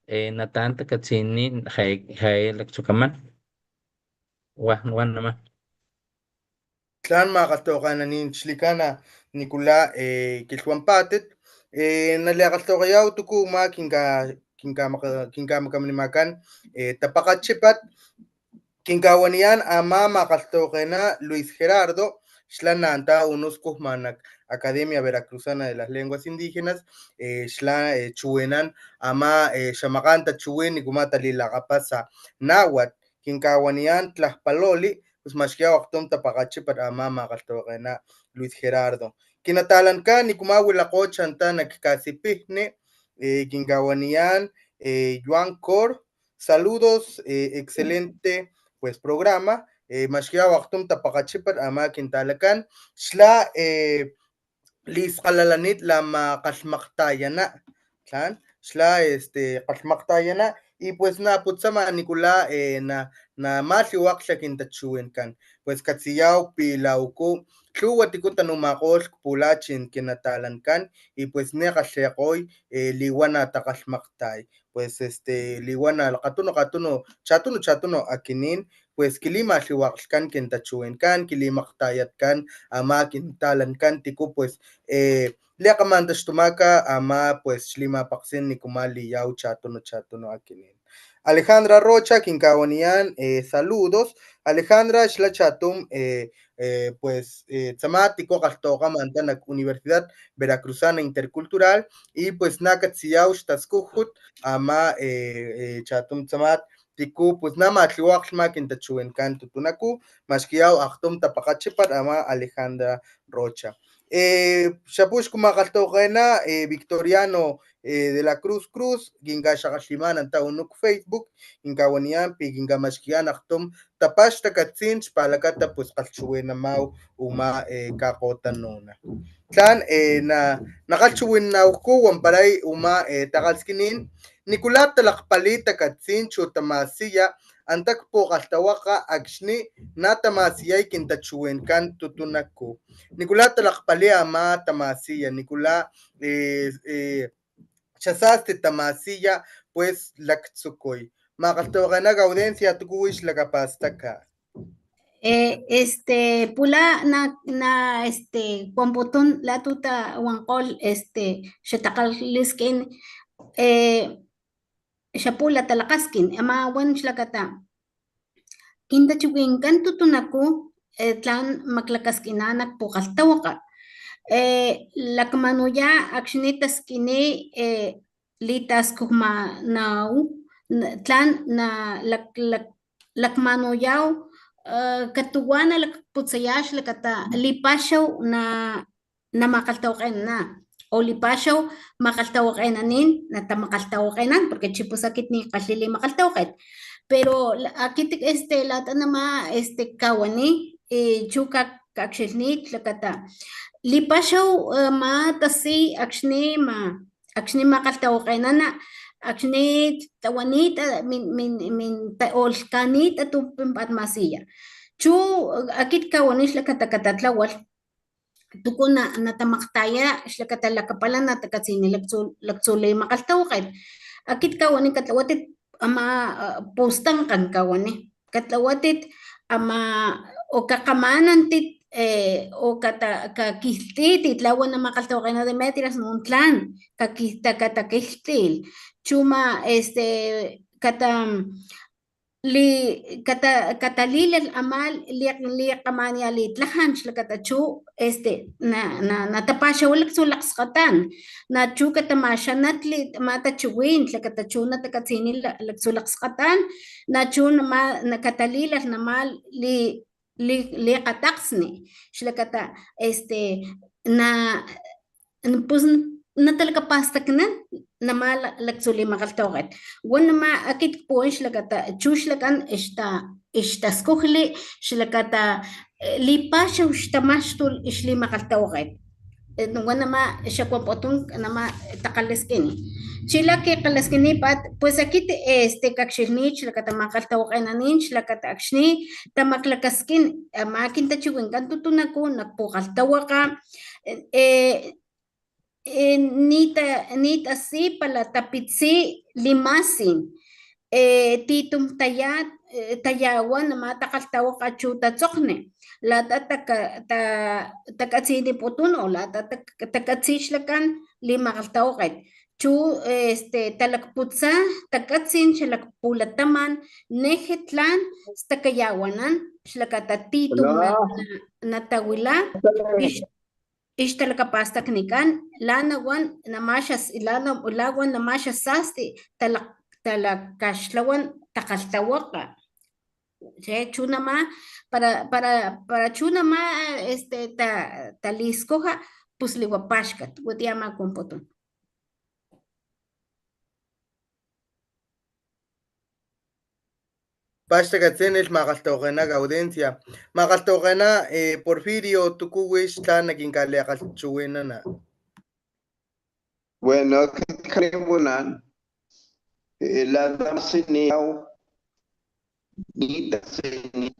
eh, natan takatsini jae, jae laktsukaman. Wa, wa nama. Tlan makgalhtawakgenanin xlikana nikula, eh, kilhwampatit, eh, naliakgalhtawakgeyaw tuku ma kinka, kinkamaka, kinkamakanimakan, eh, tapakgachipat, kinkawaniyan ama makgalhtawakgena Luis Gerardo, xla nanta unu skujma nak Academia Veracruzana de las Lenguas Indígenas, eh, xla, eh, chuwinan ama, eh, xamakgan tachiwin nikuma talilakgapasa náhuatl, kinkawaniyan Tlajpaloli, pues maxkiyaw aktum tapakgachipat ama makgalhtawakgena Luis Gerardo. Kinatalankan nikuma wilakgo chanta nak kasipijni, eh, kinkawaniyan, eh, Yuan Cor, saludos, eh, excelente, pues, programa, eh, maxkiyaw aktum tapakgachipat ama kintalakan, xla, eh, liskgalalanit la makgalhmakgtayana, tlan, xla, este, kgalhmakgtayana, y pues naputsama nikula, eh, na, namalhiwaklha kintachiwinkan, pues katsiyaw pila uku lhuwa tiku tanumakgolh kpulachin kinatalankan, y pues ne kgalhekgoy, eh, liwana takgalhmakgtay. Pues, este, liwana kgatunu, kgatunu, chatunu, chatunu akinin, pues, kilimalhiwaklhkan kintachiwinkan, kilimakgtayatkan ama kintalankan tiku, pues, eh, likgamantaxtumaka ama, pues, xlimapakgsin nikuma liyaw chatunu, chatunu akinin. Alejandra Rocha, kinkawaniyan, eh, saludos. Alejandra, xla chatum, eh, eh, pues, eh, tsamat tiku kgalhtawakga manta nak Universidad Veracruzana Intercultural, y pues na katsiyaw xtaskujut ama, eh, eh, chatum tsamat tiku, pues na malhiwaklhma kintachiwinkan tutunaku, maxkiyaw aktum tapakgachipat ama Alejandra Rocha. Eh, xa pux ku makgalhtawakgena, eh, Victoriano, eh, de la Cruz Cruz, kinkaxakgalhimanan ta unu k Facebook, kinkawaniyan pi kinkamaxkiyan aktum tapax takatsin xpalakata, pues, kgalhchiwinamaw uma, eh, kakgotanuna. Tlan, eh, na, nakgalhchiwinanawku wanparay uma, eh, takgalhskinin, nikula talakgpali takatsin chu tamasiya anta k pukgalhtawakga akxni na tamasiyay kintachiwinkan tutunaku. Nikula talakgpali ama tamasiya, nikula, eh, eh, xa sasti tamasiya, pues, laktsukuy. Makgalhtawakgena Gaudencia, tuku wix lakapastaka. Eh, este, pula na, na, este, wamputun la tu tawankgolh, este, xa takgalhskinin, eh, xa pula talakgaskin, ama wan xlakata. Kintachiwinkan tutunaku, eh, tlan maklakaskina nak pukgalhtawakga. Eh, lakmanuya akxni taskini, eh, litaskujmanaw, na, tlan na lak, lak, lakmanuyaw, eh, katuwa na lakputsaya xlakata lipaxaw na namakgalhtawakgenana, o lipaxaw makgalhtawakgenanin, natamakgalhtawakgenan, porque chi pus akit nikgalhi limakgalhtawakget. Pero la, akit, este, lata nama, este, kawani, eh, chu ka, kakxilhnit xlakata. Lipaxaw, eh, ma tasi akxni ma, akxni makgalhtawakgenana, akxni tlawanita, min, min, min, ta, o lhkanita tu pinpat masiya. Chu, eh, akit kawani xlakata katatlawalh, tuku na, natamakgtaya xlakata lakapala natakatsini laktsu, laktsu limakgalhtawakget. Akit kawani katlawatit ama, ah, pustankgan kawani. Katlawatit ama, o kakgamanantit, eh, o kata, kakilhtitit, la wana makgalhtawakgena Demetrias Muntlan, kakil, ta, katakilhtil. Chuma, este, kata, li, kata, katalilalh ama li, likgamaniya litlajan xlakata chu, este, na, na, natapaxawa laktsu lakskgatan, na chu katamaxanatli ama tachiwin xlakata chu natakatsini la, laktsu lakskgatan, na chu nama, na katalilalh nama li, li, likgatakgsni xlakata, este, na, pus, natalakapastaknan nama la-, laktsu limakgalhtawakget. Wan nama akit kpuwan xlakata, chu xlakan ixta-, ixtaskujli xlakata, eh, lipaxaw xtamaxtul ixlimakgalhtawakget. Eh, wan nama xakwamputun nama takgalaskini. Chi la kikkgalaskinipat, pues akit, este, kakxilhnit xlakata makgalhtawakgenanin, xlakata akxni tamaklakaskin ama kintachiwinkan tutunaku nak pukgalhtawakga, eh, eh, nita-, nitasipala tapitsi limasin, eh, titum taya-, eh, tayawan nama takgalhtawakga chu tatsokgni. Lata taka-, ta-, takatsiniputun o lata tak-, takatsi xlakan limakgalhtawakget. Chu, este, talakputsa takatsin xalakpulataman Nejitlan stakayawanan xlakata titum na-, na-, natawila ix-, ixtalakapastaknikan, lana wan namaxas-, lana, la wan namaxasasti talak-, talakaxtlawan takgalhtawakga. Che, chu nama, para, para, para chu nama, este, ta-, taliskuja, pus liwa paxkat, watiya ama kumputun. Paxtakatsinilh makgalhtawakgena Gaudencia. Makgalhtawakgena, eh, Porfirio, tuku wix tlan nakinkaliakgalhchiwinana. Bueno, akit kalipunan, eh, la tamasiniyaw, nitasini,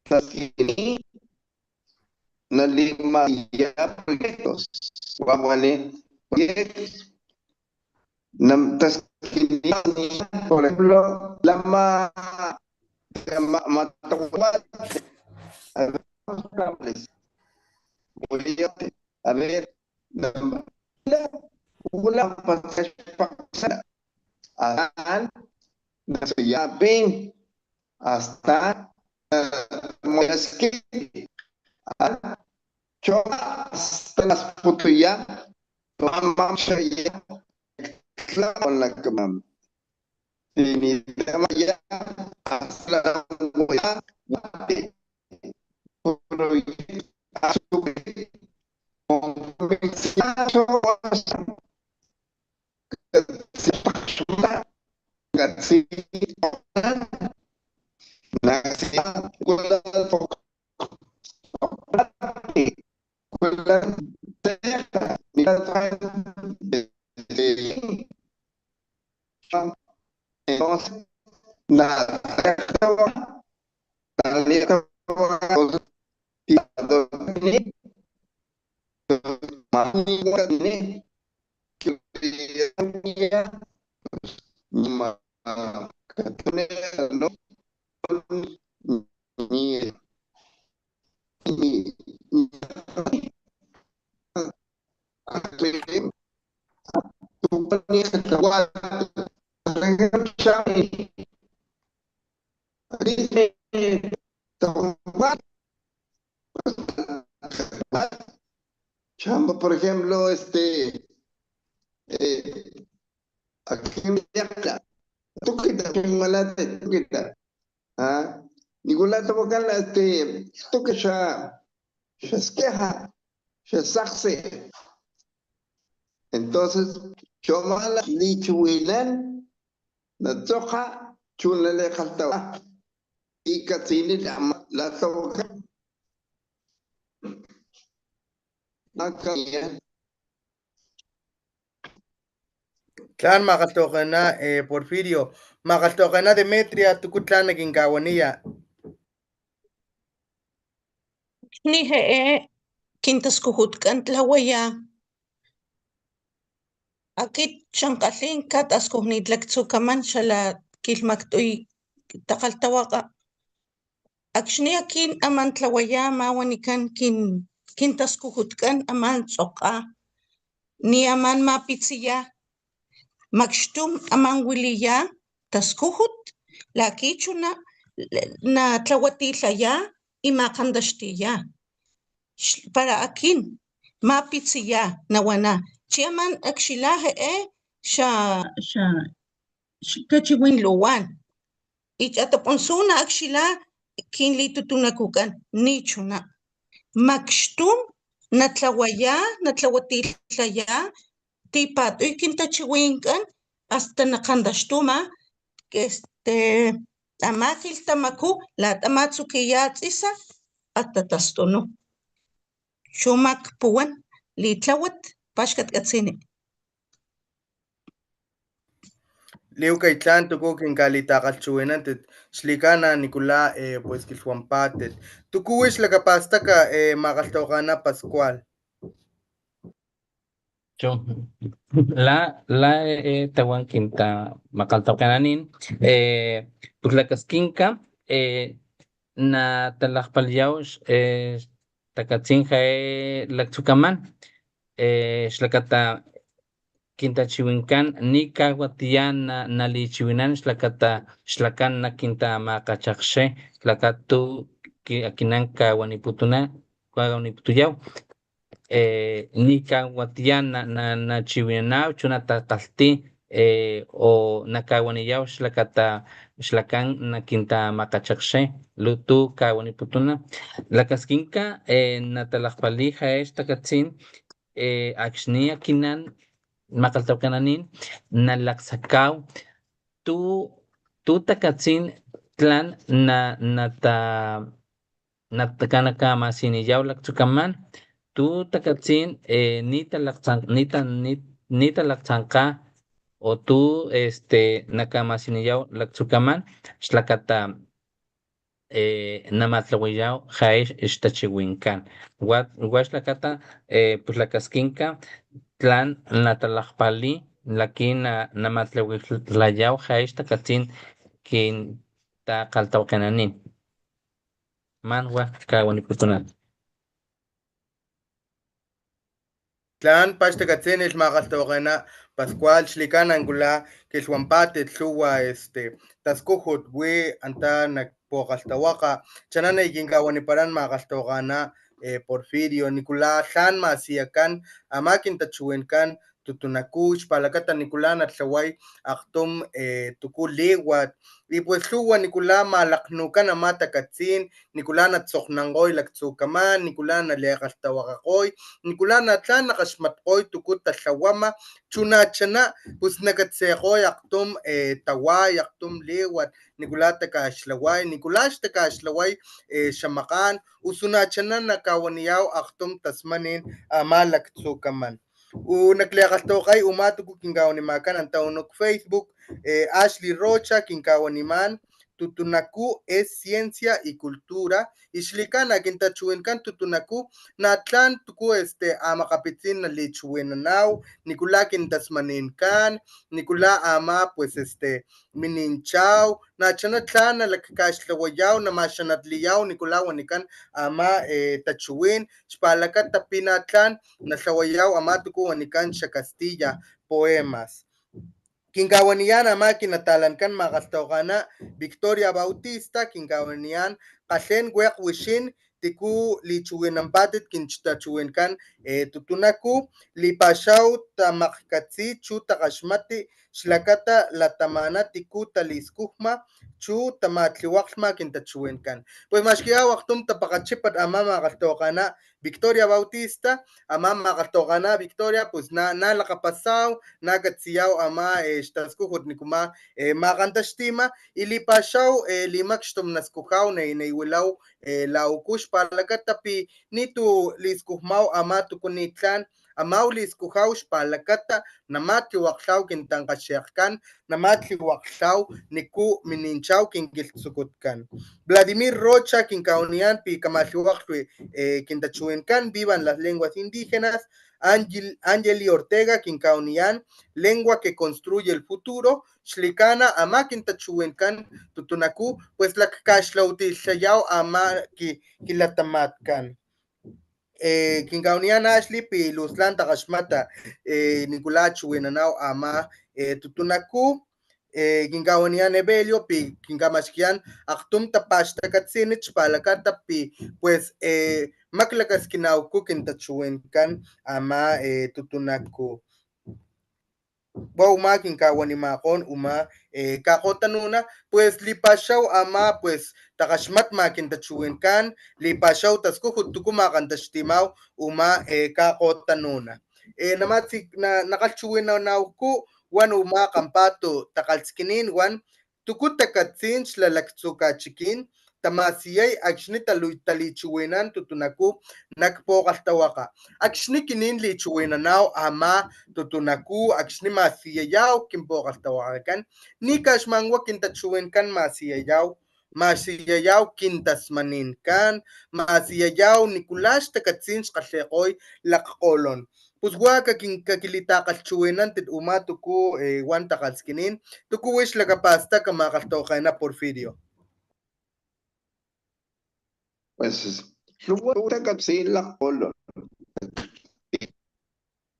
taskini, nalimaya proyectos, wawali proyectos. Nam taskini, por ejemplo, lama, ma, ma, a ver, a ver, nam, una, astan, nasuyapin, astan, moyaski, a, cho, astan, asputuya, mamamshaya, tlawan, Entonces, na, Chamba, por ejemplo, este, eh, aquí me llama, tukita, tukita, tukita. A, nikula tawakala, este, tuka xa, xa skeja, xa sakse. Entonces, chomala lichiwilan, natsokga, chuna le kaltawa. Y katsini la, la tawaka. Akaya. Tlan makgalhtawakgena, eh, Porfirio. Makgalhtawakgena Demetria, tuku tlan nakinkawaniya. Ni je'e kintaskujutkan tlawaya. Akit xankgalhin kataskujnit laktsu kaman xala kilhmakt'uy takgalhtawakga. Akxni akin aman tlawaya ama wanikan kin, kintaskujutkan aman ts'okga, ni aman mapitsiya, makxtum aman wiliya taskujut, laki chuna natlawatilhaya y makgantaxtiya. Para akin mapitsiya nawana, chi aman akxila je'e xa, xa, xa kachiwin luwan. Y ch'atapunsu na akxila kin litutunakukan, nichuna. Makxtum natlawaya, natlawatilhaya, tipatuy kintachiwinkan, asta nakgantaxtuma, este, ama kilhtamaku, lata ama tsukiya tsisa, asta tastunu. Chu ama kpuwan, litlawat, paxkat katsini. Liwkay tlan tuku kinkalitakgalhchiwinantit, xlikana nikula, eh, pues kilhwampatit. Tuku wix lakapastaka, eh, makgalhtawakgana Pascual. Chu, la, la, eh, tawan kinta makgalhtawakgenanin, eh, pus lakaskinka, eh, natalakgpaliyaw, eh, takatsin jae laktsukaman, eh, xlakata kintachiwinkan ni kawatiya na, nalichiwinan xlakata xlakan nakintamakgachakxi, xlakat tu ki-, akinan kawaniputuna, kawaniputuyaw. Eh, ni kawatiya na, na, nachiwinanaw, chu natakgalhti, eh, o nakawaniyaw xlakata xlakan nakintamakgachakxi, lutu kawaniputuna. Lakaskinka, eh, natalakgpali jae xtakatsin, eh, akxni akinan makgalhtawakgenanin nalaksakaw tu, tu takatsin tlan na, nata, nata, nakamasiniyaw laktsukaman, tu takatsin, eh, nitalakgtsan-, nita-, ni-, nitalakgtsankga o tu, este, nakamasiniyaw laktsukaman xlakata eh, namatlawayaw jae ix-, ixtachiwinkan. Wa, wa xlakata, eh, pus lakaskinka tlan natalakgpali laki na, namatlawilayaw jae ixtakatsin kintakgalhtawakgenanin. Man wa kawaniputunan. Tlan paxtakatsinilh makgalhtawakgena Pascual, xlikana nikula kilhwampatit lhuwa, este, taskujut wi anta nak pukgalhtawakga. Chanana kinkawaniparan makgalhtawakgena, eh, Porfirio, nikula tlan masiyakan ama kintachiwinkan tutunaku, xpalakata nikula natlaway akgtum, eh, tuku liwat. Y pues lhuwa nikula malakgnukan ama takatsin, nikula natsokgnankgoy laktsukaman, nikula nalikgalhtawakgakgoy, nikula na tlan nakgaxmatkgoy tuku talhawama, chunachana, pus nakatsikgoy akgtum, eh, taway, akgtum liwat, nikula takaxlaway, nikula xtakaxlaway, eh, xamakgan, usu nachana nakawaniyaw akgtum tasmanin ama laktsukaman. U nak likgalhtawakgay uma tuku kinkawanimakan anta uno kFacebook, eh, Ashley Rocha kinkawaniman, tutunaku es ciencia y cultura, y xlikana kintachiwinkan tutunaku, na tlan tuku, este, amakgapitsin nalichiwinanaw, nikula kintasmaninkan, nikula ama, pues, este, mininchaw, nachana tlan nalakkaxtlawayaw, namaxanatliyaw, nikula wanikan ama, eh, tachiwin, xpalakata pi na tlan natlawayaw ama tuku wanikan xa Castilla poemas. Kinkawaniyan ama kinatalankan makgalhtawakgana Victoria Bautista, kinkawaniyan kgalhen wekg wixin tiku lichiwinampatit kintachiwinkan, eh, tutunaku, lipaxaw tamakgkatsi chu takgaxmati xlakata latamana tiku taliskujma chu tamatliwakglhma kintachiwinkan. Pues maxkiyaw akgtum tapakgachipat ama makgalhtawakgana Victoria Bautista, ama makgalhtawakgana Victoria, pues na, na lakgapasaw, na katsiyaw ama, eh, xtaskujut nikuma, eh, makgantaxtima, y lipaxaw, eh, limakxtum naskujaw, ne, neiwilaw, eh, la uku xpalakata pi nitu liskujmaw ama tuku nitlan, amaw liskujaw xpalakata namatliwakgtlaw kintankgaxekgkan, namatliwakgtlaw niku mininchaw kinkilhtsukutkan. Vladimir Rocha kinkawaniyan pi kamatliwakglhwi, eh, kintachiwinkan, vivan las lenguas indígenas. Angel, Angeli Ortega kinkawaniyan, lengua que construye el futuro, xlikana ama kintachiwinkan tutunaku, pues lakkaxlawtilhayaw ama ki, kilatamatkan. Eh, kinkawaniyan Ashley pi lus tlan takgaxmata, eh, nikula chiwinanaw ama, eh, tutunaku, eh, kinkawaniyan Evelio pi kinkamaxkiyan akgtum tapaxtakatsinit xpalakata pi, pues, eh, maklakaskinawku kintachiwinkan ama, eh, tutunaku. Wa uma kinkawanimakgon uma, eh, kakgotanuna, pues lipaxaw ama, pues, takgaxmatma kintachiwinkan, lipaxaw taskujut tuku makgantaxtimaw uma, eh, kakgotanuna. Eh, namatsi-, na-, nakgalhchiwinanawku wan uma kgampatu takgalhskinin wan tuku takatsin xlalaktsu kachikin tamasiyay akxni talu-, talichiwinan tutunaku nak pokgalhtawakga. Akxni kinin lichiwinanaw ama tutunaku, akxni masiyayaw kin pokgalhtawakgakan, nikaxman wa kin tachiwinkan masiyayaw, masiyayaw kin tasmaninkan, masiyayaw nikula xtakatsin xkgalhekgoy lakkgolon. Pus wa kakin-, kakilitakgalhchiwinantit uma tuku, eh, wan takgalhskinin, tuku wix lakapastak makgalhtawakgena Porfirio. Pues, lhuwa takatsin lakkgolon.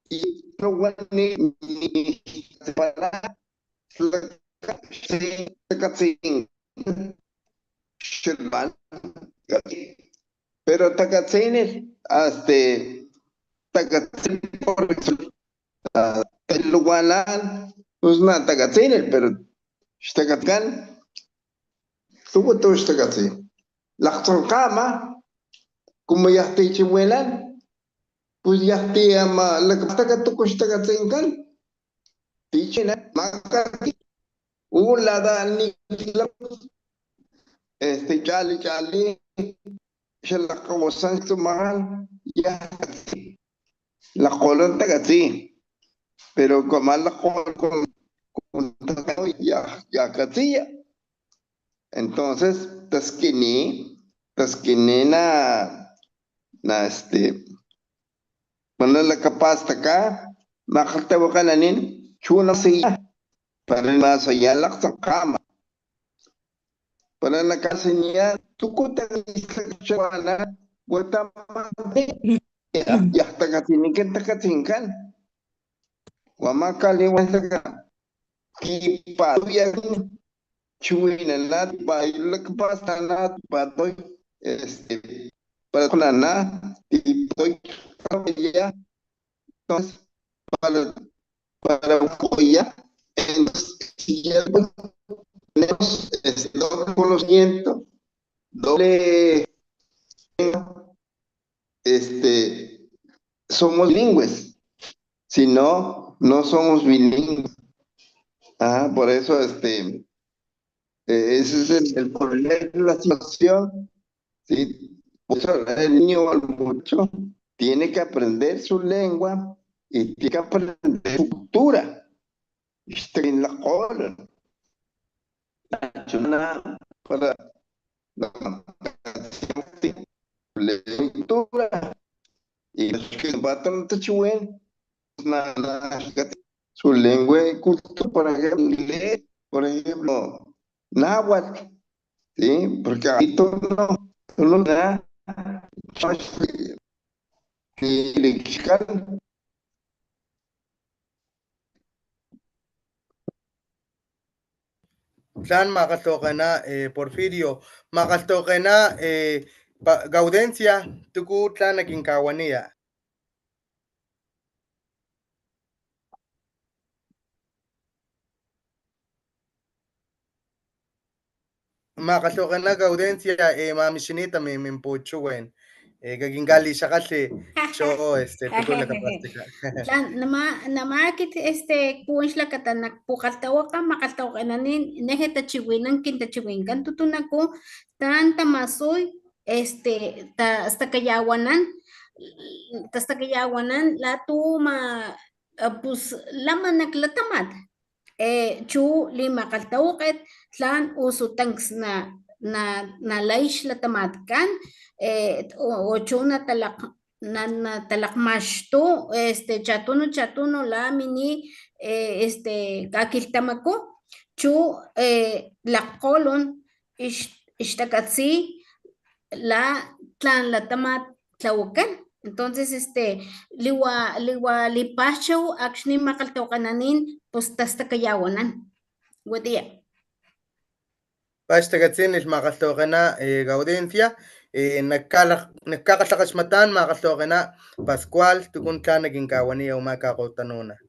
Y lhuwa ni, ni para, takatsin, xilpan, pero takatsinilh, este, takatsin por eso, ah, el luwalan, pues, na takatsinilh, pero xtakatkan, lhuwa tu xtakatsin. Lakgtsankgama, como yaj tichiwinan, pues, yaj ti ama lakapastak tuku xtakatsinkan. Tichiwinan, makati, u lata nikla, este, chali, chali, xalakgawasan tsumakgan, yaj katsi. Lakkgolon takatsi. Pero como lakkgolon, como, como ya, ya katsiya. Entonces, taskini, taskini na, na, este, Para lakapastaka, makgalhtawakgenanin, chu na siya, para masaya lakgtsankgama. Para nakasiniya, tuku takatsin, wa tamati, ya, ya takatsinkan, takatsinkan. Wa ama kaliwan laka, tipatuya, chiwinana, tipatuy, lakapastana, tipatuy, este, para nana, tipatuy, ya. Entonces, para, para ya, entonces, si ya tenemos, este, doble conocimiento, doble, este, somos bilingües. Si no, no somos bilingües. Ah, por eso, este, eh, ese es el, el problema de la situación, ¿sí? Por eso el niño o el muchacho tiene que aprender su lengua y tiene que aprender su cultura. Este, en la cola. Para la cultura. Y los que no va a tener tachiwin, na, na, su lengua y cultura, por ejemplo, inglés, por ejemplo, náhuatl, ¿sí? Porque ahí todo no, no da, Tlan makgalhtawakgena, eh, Porfirio, makgalhtawakgena, eh, pa-, Gaudencia, tuku tlan nakinkawaniya. Makgalhtawakgena Gaudencia, eh, mamixinita mi, min puchiwin. Eh, kakinkalixakgalhi, cho, este, tuku lakapastak. Tlan, nama, nama akit, este, puwan xlakata nak pukgalhtawakga, makgalhtawakgenanin, neje tachiwinan, kin tachiwinkan tutunaku, tlan tamasuy, este, ta, stakayawanan, tastakayawanan, latu ma, eh, pus, lama nak latamat. Eh, chu limakgalhtawakget tlan usu tanks na, na, nalay xlatamatkan, eh, o, o chu natalak-, na, natalakgmaxtu, este, chatunu, chatunu la mini, eh, este, kakilhtamaku, chu, eh, lakkgolon ix-, ixtakatsi la tlan latamat tlawakan. Entonces, este, liwa, liwa lipaxchaw akxni makgalhtawakgenanin, pues, tastakayawanan. Watiya. Pax takatsinilh makgalhtawakgena, eh, Gaudencia, eh, nak kala-, nak kakgalhakgaxmatan makgalhtawakgena Pascual, tukun tlan nakinkawaniya uma kakgotanuna.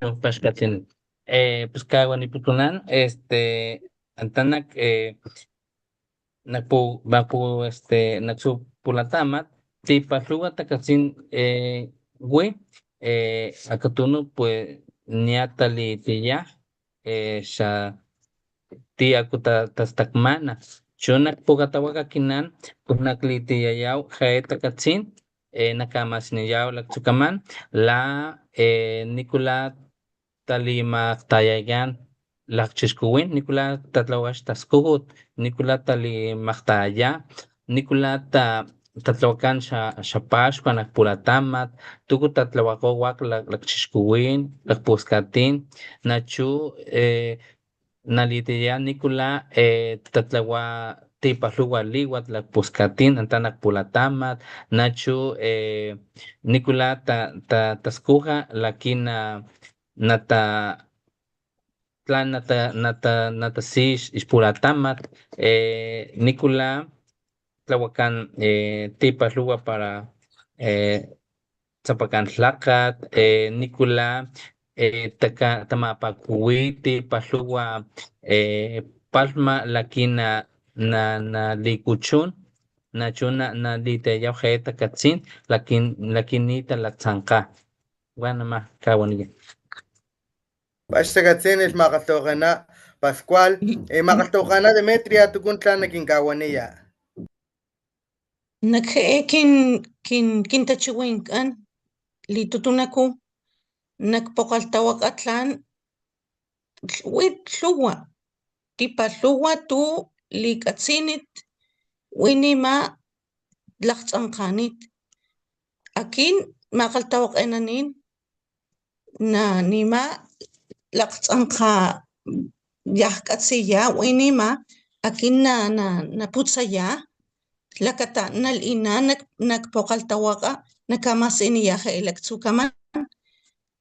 Paxkatsin. Eh, pues kawaniputunan, este, antanak, eh, nakpu, makpu, este, naksu pulatamat, tipalhuwa takatsin, eh, wi, eh, akatunu, pues, niatalitiya, eh, xa ti aku ta, tastakmana. Chu nak pukatawaka kinan, pus naklitiyayaw jae takatsin, eh, nakamasiniyaw laktsukaman, la, eh, nikula talimakgtayayan lakchixkuwin, nikula tatlawakan xtaskujut, nikula talimakgtayaya, nikula ta, tatlawakan xa, xa paxkua nak pulatamat, tuku tatlawakgo wak lak, lakchixkuwin, lakpuskatin, nachu, eh, nalitiyaya nikula, eh, tatlawa tipalhuwa liwat lakpuskatin, anta nak pulatamat, nachu, eh, nikula ta, ta, taskuja, lakin na, nata, tlan nata, nata, natasi ix, ixpulatamat, eh, nikula tlawakan, eh, tipalhuwa para, eh, tsapakan lhakgat, eh, nikula, eh, taka, tamapakuwi tipalhuwa, eh, palhma lakin na, na, na likuchun, nachu na, naliteyaw jae takatsin, lakin, lakin nita latsankga. Wa nama kawaniya. Paxtakatsinilh makgalhtawakgena Pascual, eh, makgalhtawakgena Demetria, tukun tlan nakinkawaniya. Nak ja'e kin, kin, kintachiwinkan litutunaku nak pokgalhtawakga tlan wi lhuwa, tipalhuwa tu likatsinit wi nima lakts'ankganit. Akin makgalhtawakgenanin na nima lakts'ankga yaj katsiya wi nima akin na, na, naputsaya lakata nal'ina nak, nak pokgalhtawakga nakamasiniya ja'e laktsukaman.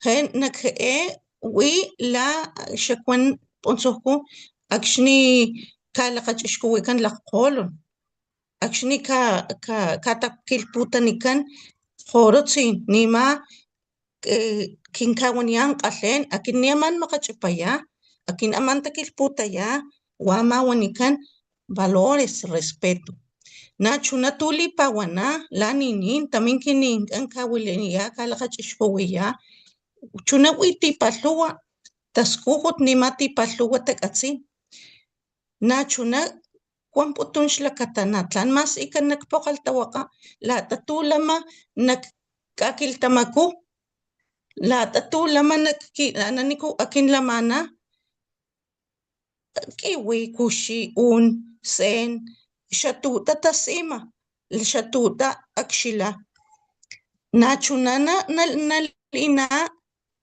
Je nak ja'e wi la xakuan p'untsujku akxni kalakgach'ixkuwikan lakkgolon, akxni ka, ka, katakilhputanikan kgorotsin, nima, eh, kinkawaniyan kgalhen, akin ni aman makgach'ipaya, akin aman takilhputaya, wa ama wanikan valores, respeto. Nachuna tu lipawana, la ninin, tamin kininkgan kawiliniya, kalakgach'ixkuwiya, chuna wi tipalhuwa taskujut, nima tipalhuwa takatsin. Nachuna kuanputun xlakata na tlan masikan nak pokgalhtawakga, lata tu lama nak kakilhtamaku, lata tu lama nak ki, ananiku akin lamana, kiwi, kuxi, un, sen, xatuta tasima, xatuta akxila. Nachuna na, na, nalina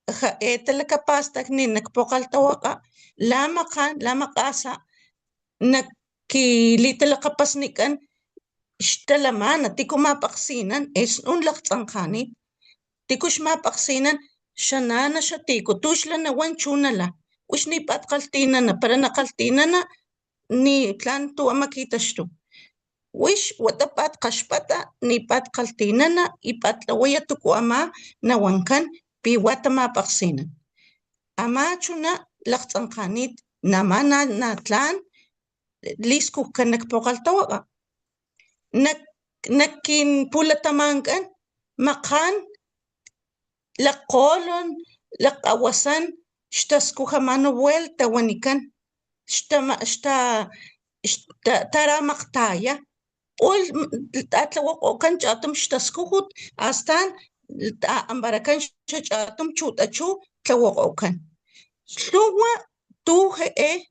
ja'e talakapastakni nak pokgalhtawakga, la makgan, la makgasa nak kilitalakgapasnikan xtalamana, tiku mapakgsinan, es un lakgts'ankganit. Tiku xmapakgsinan, xanana, xatiku, tu xla nawan chu nala. Wix nipat kgalhtinana, para nakgalhtinana, ni tlan tu ama kitaxtu. Wix wata pat kgaxpata, nipat kgalhtinana, y pat tlawaya tuku ama nawankan pi wa tamapakgsinan. Ama chuna lakgts'ankganit, nama na, na tlan liskujkan nak pokgalhtawakga. Nak, nak kin pulatamankan makgan lakkgolon, lakkgawasan, xtaskuja mano vuelta wanikan, xtama, xta, xta, taramakgtaya. Pul, tatlawakgokan chatum xtaskujut, astan ta, anparakan xa chatum chu tachu tlawakgokan. Lhuwa tu ja'e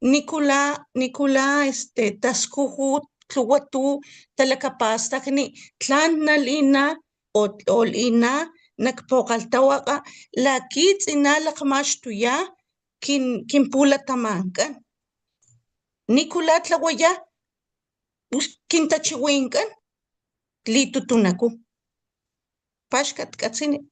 nikula, nikula, este, taskujut, lhuwa tu talakapastakni tlan nalina o, o lina nak pokgalhtawakga, laki tsina lakgmaxtuya kin, kin pulatamankan. Nikula tlawaya, pus, kintachiwinkan litutunaku. Paxkat katsini.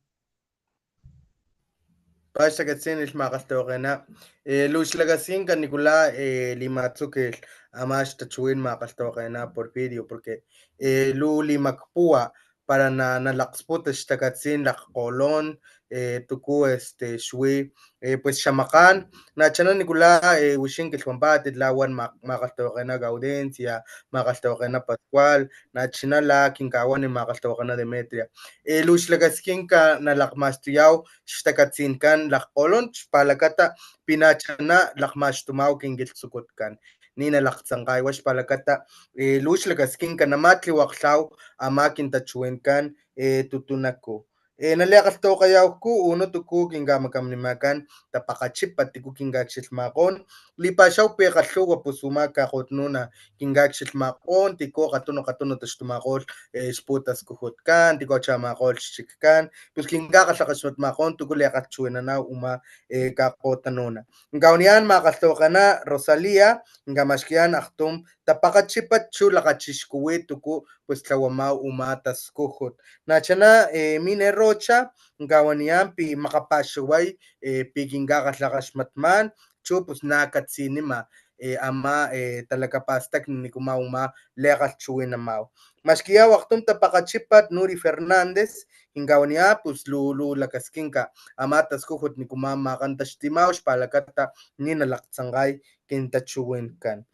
Paxtakatsinilh makgalhtawakgena. Eh, lu xlakasinka nikula, eh, limatsukilh ama xtachiwin makgalhtawakgena Porfirio, porque, eh, lu limakpuwa para na nalaksputa xtakatsin lakkgolon, e tuku este xwi e pues xamakgan. Nachana nikula e wixin kilhwampatit la wan ma makgalhtawakgena Gaudencia, makgalhtawakgena Pascual, nachana la kinkawani makgalhtawakgena Demetria. E luxlakaskinka nalakgmastuyaw xtakatsinkan lakkgolon xpalakata pinachana lakgmaxtumaw kinkilhtsukutkan. Nina laktsankgay wa xpalakata e luxlakaskinka namatliwakgtlaw ama kintachuwinkan e tutunaku. E naliakgalhtawakgayawku uno tuku kinkamakamnimakan tapakgachipat tiku kinkakxilhmakgon. Lipaxaw pi kgalhuwa pus uma kakgotanuna kinkakxilhmakgon tiku kgatunu kgatunu taxtumakgolh e xputaskujutkan tiku chamakgolh xchikkan, pus kinkakgalhakgaxmatmakgon tuku liakgalhchiwinanaw uma e kakgotanuna. Kinkawaniyan makgalhtawakgena Rosalía, kinkamaxkiyan akgtum tapakgachipat chu lakgachixkuwit tuku pues tlawamaw uma taskujut. Nachana e Mine Rocha, kinkawaniyan pi makgapaxaway e pi kinkakgalhakgaxmatman chu pus na katsinima e ama e talakapastakni nikuma uma lekgalhchiwinamaw. Maskiyaw akgtum tapakgachipat Nuri Fernández, kinkawaniyan pus lu lu lakaskinka ama taskujut nikuma makgan taxtimaw xpalakata nina laktsankgay kintachuwinkan.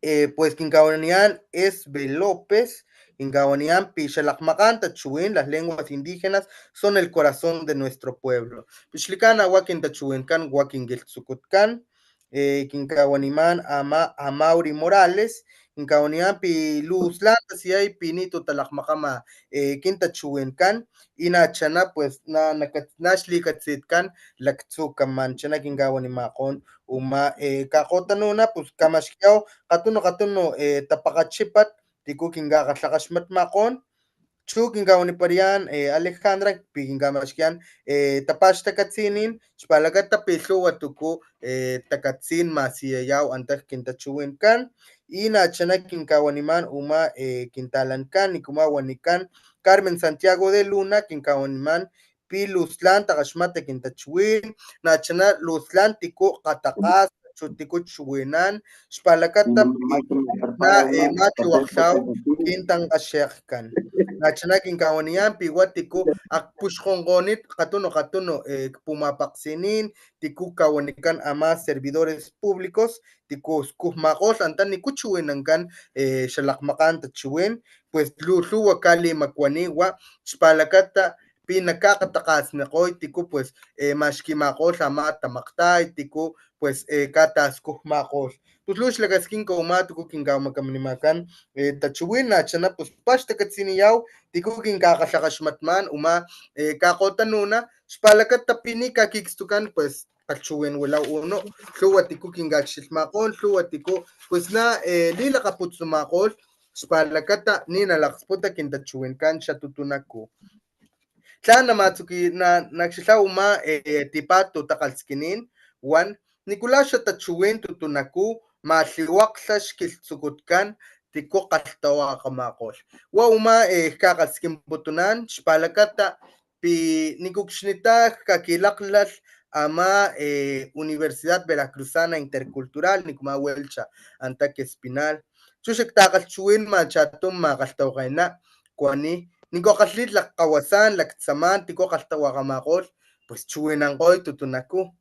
E pues kinkawaniyan Esbe López, kinkawaniyan pi xalakgmakgan tachuwin las lenguas indígenas son el corazón de nuestro pueblo. Pus xlikana wa kintachuwinkan wa kinkilhtsukutkan. E kinkawaniman ama Amaury Morales, kinkawaniyan pi lu slan tasiyay pi nitu talakgmakgama e kintachuwinkan. I nachana pues na na xlikatsitkan laktsukaman chana kinkawanimakgon uma e kakgotanuna pus kamaxkiyaw kgatunu kgatunu e tapakgachipat tiku kinkakgalhakgaxmatmakgon. Chu kinkawaniparayan e Alejandra pi kinkamaxkiyan e tapaxtakatsinin xpalakata pi lhuwa tuku e takatsin masiyayaw anta kintachuwinkan. I nachana kinkawaniman uma e kintalankan nikuma wanikan Carmen Santiago de Luna, kinkawaniman pi lu slan takgaxmata kintachuwin, nachana lu slan tiku kgatakgas chu tiku chuwinan xpalakata pi na e matliwakgtlaw kintankgaxekgkan. Nachana kinkawaniyan pi wa tiku akpuxkgonkgonit kgatunu kgatunu e kpumapakgsinin tiku kawanikan ama servidores públicos tiku skujmakgolh anta niku chuwinankan e xalakgmakgan tachuwin, pues lu lhuwa kalimakuani wa xpalakata pi nakakgatakgasnikgoy tiku pues e maskimakgolh ama tamakgtay tiku pues e kataskujmakgolh. Pus lu xlakaskinka uma tuku kinkamakamnimakan e tachuwin nachana pus paxtakatsiniyaw tiku kinkakgalhakgaxmatman uma e kakgotanuna xpalakata pi ni kakikstukan pues kgalhchiwinwilaw uno lhuwa tiku kinkakxilhmakgon lhuwa tiku pues na e lilakgaputsumakgolh xpalakata ni nalaksputa kintachuwinkan xatutunaku. Tlan namatsuki na nakxilha uma e tipatu takgalhskinin wan nikula xatachuwin tutunaku matliwakgtla xkilhtsukutkan tiku kgalhtawakgamakgolh. Wa uma e jkakgalhskinputunan xpalakata pi nikukxnita kakilakglalh ama e Universidad Veracruzana Intercultural nikuma welcha anta Kespinal. Chu xaktakgalhchiwinma chatum makgalhtawakgena kuani niku kgalhlit lakkgawasan laktsaman tiku kgalhtawakgamakgolh pues chuwinankgoy tutunaku.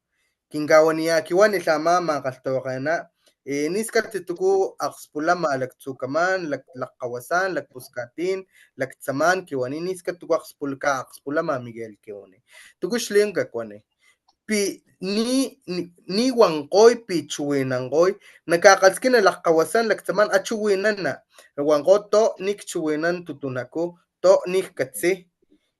Kinkawaniya kiwanilh ama makgalhtawakgena e niskati tuku akgspulama laktsukaman lak lakkgawasan lakpuskatin laktsaman kiwani niskati tuku akgspulka akgspulama Miguel kiwani. Tuku xlinka kuani pi ni ni wankgoy pi chuwinankgoy nakakgalhskina lakkgawasan laktsaman achuwinana wankgo to nikchuwinan tutunaku to nikkatsi.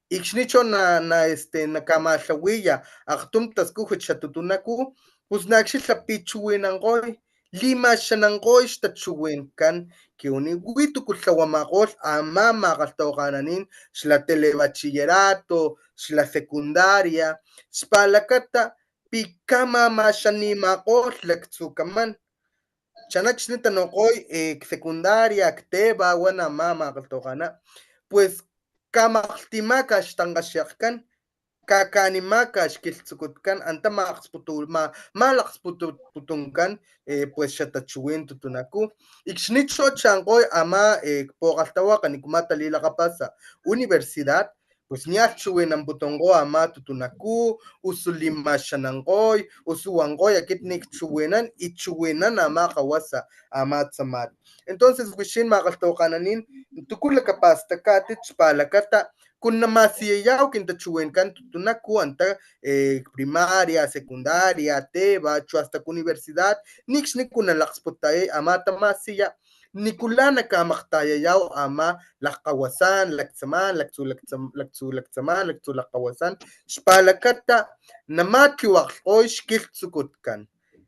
Ikxni cho na na este nakamalhawiya akgtum taskujut xatutunaku pus nakxilha pi chuwinankgoy limaxanankgoy xtachuwinkan kiwani wi tuku lhawamakgolh ama makgalhtawakgananin xla telebachillerato xla secundaria xpalakata pi kamamaxanimakgolh laktsukaman. Chana akxni tanukgoy e ksecundaria kteba wan ama makgalhtawakgana pues kamakglhtimaka xtankgaxekgkan. kakanimaka xkilhtsukutkan anta maksputu ma malakgsputuputunkan, eh, pues xatachiwin tutunaku. Ikxni chochankgoy ama, eh, pokgalhtawakga nikuma talilakgapasa universidad, pues nialh chiwinanputunkgo ama tutunaku, usu limaxanankgoy, usu wankgoy akit nikchiwinan, i chiwinan ama kgawasa ama tsamal. Entonces wixin makgalhtawakgenanin, tuku lakapastakatit xpalakata kun namasiyayaw kintachiwinkan tutunaku anta, eh, primaria, secundaria, teba, chu hasta kuniversidad, nikxni kun nalakgsputayay ama tamasiya, nikula nakamakgtayayaw ama lakkgawasan, laktsaman, laktsu laktsam laktsu laktsaman, laktsu lakkgawasan, xpalakata namatliwakglhkgoy xkilhtsukutkan.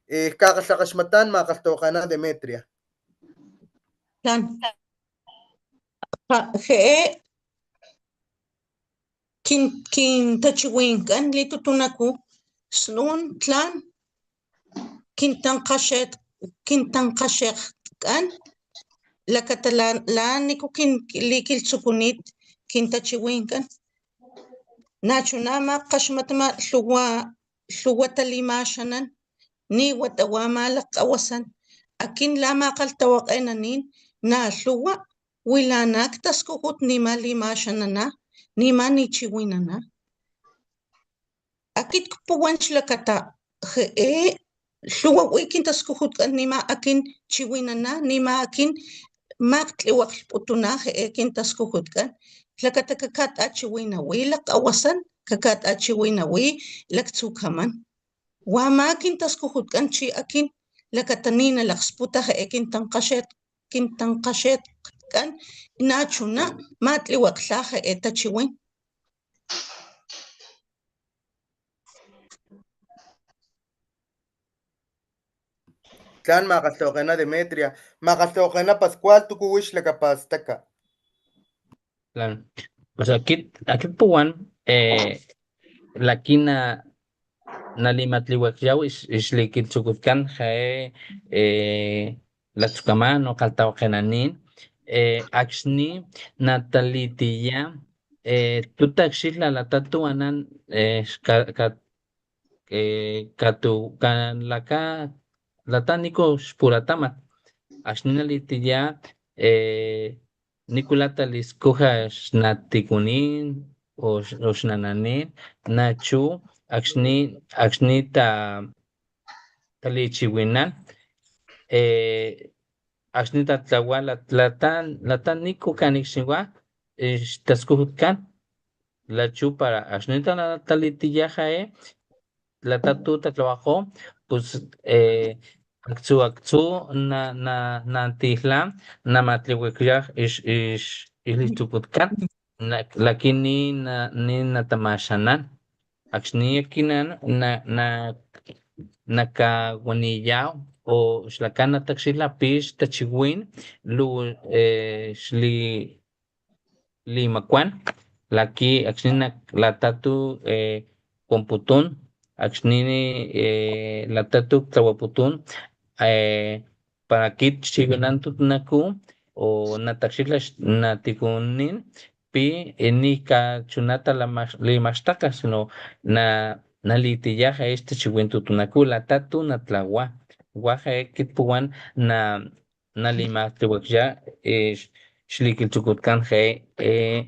Eh, kakgalhakgaxmatan makgalhtawakgena Demetria. Tlan. Ja, je'e kin kintachiwinkan litutunaku snun tlan kintankgaxet kintankgaxekgtkan lakata la la niku kin likilhtsukunit kintachiwinkan. Nachuna ama kgaxmatma lhuwa lhuwa talimaxanan ni wata wa ama lakkgawasan. Akin la makgalhtawakgenanin na lhuwa wilana ktaskujut nima limaxanana nima nichiwinana. Akit kpuwan xlakata je'e lhuwa wi kintaskujutkan nima akin chiwinana nima akin maktliwakglhputuna je'e kintaskujutkan xlakata kakatachiwinawi lakkgawasan, kakatachiwinawi laktsukaman. Wa ama kintaskujutkan chi akin lakata ninalaksputa je'e kintankgaxet kintankgaxetkan nachuna matliwakglha je'e tachiwin. Tlan makgalhtawakgena Demetria, makgalhtawakgena Pascual, tuku wix lakapastaka. Tlan. Pues akit akit puwan, eh, laki na nalimatliwakyaw ix ixlikiltsukutkan jae, eh, laktsukaman o kgalhtawakgenanin, eh, akxni natalitiya, eh, tu takxilha lata tu anan, eh, ka ka eh, katu kalaka lata niku xpulatamat akxni nalitiya, eh, nikula taliskuja xnatikunin o xnananin nachu akxni akxni ta talichiwinan, eh, akxni tatlawa lata lata niku kanikxniwa ixtaskujutkan lachu para akxni ta talitiya jae lata tu tatlawakgo, pus, eh, aktsu aktsu na na nantilha namatliwakya ix ix ixlitsukutkan laki ni na ni natamaxanan. Akxni akinan na na nakawaniyaw o xlakan natakxilha pix tachiwin luw, eh, xli limakuan laki akxni nak lata tu, eh, wamputun akxni, eh, lata tu tlawaputun, eh, para akit xchiwinan tutunaku o natakxilha xnatikunin pi, eh, nika chuna talamax limaxtakga sino na nalitiya jae xtachiwin tutunaku lata tu natlawa. Wa jae kit puwan na nalimatliwakya, eh, xlikiltsukutkan jae, eh,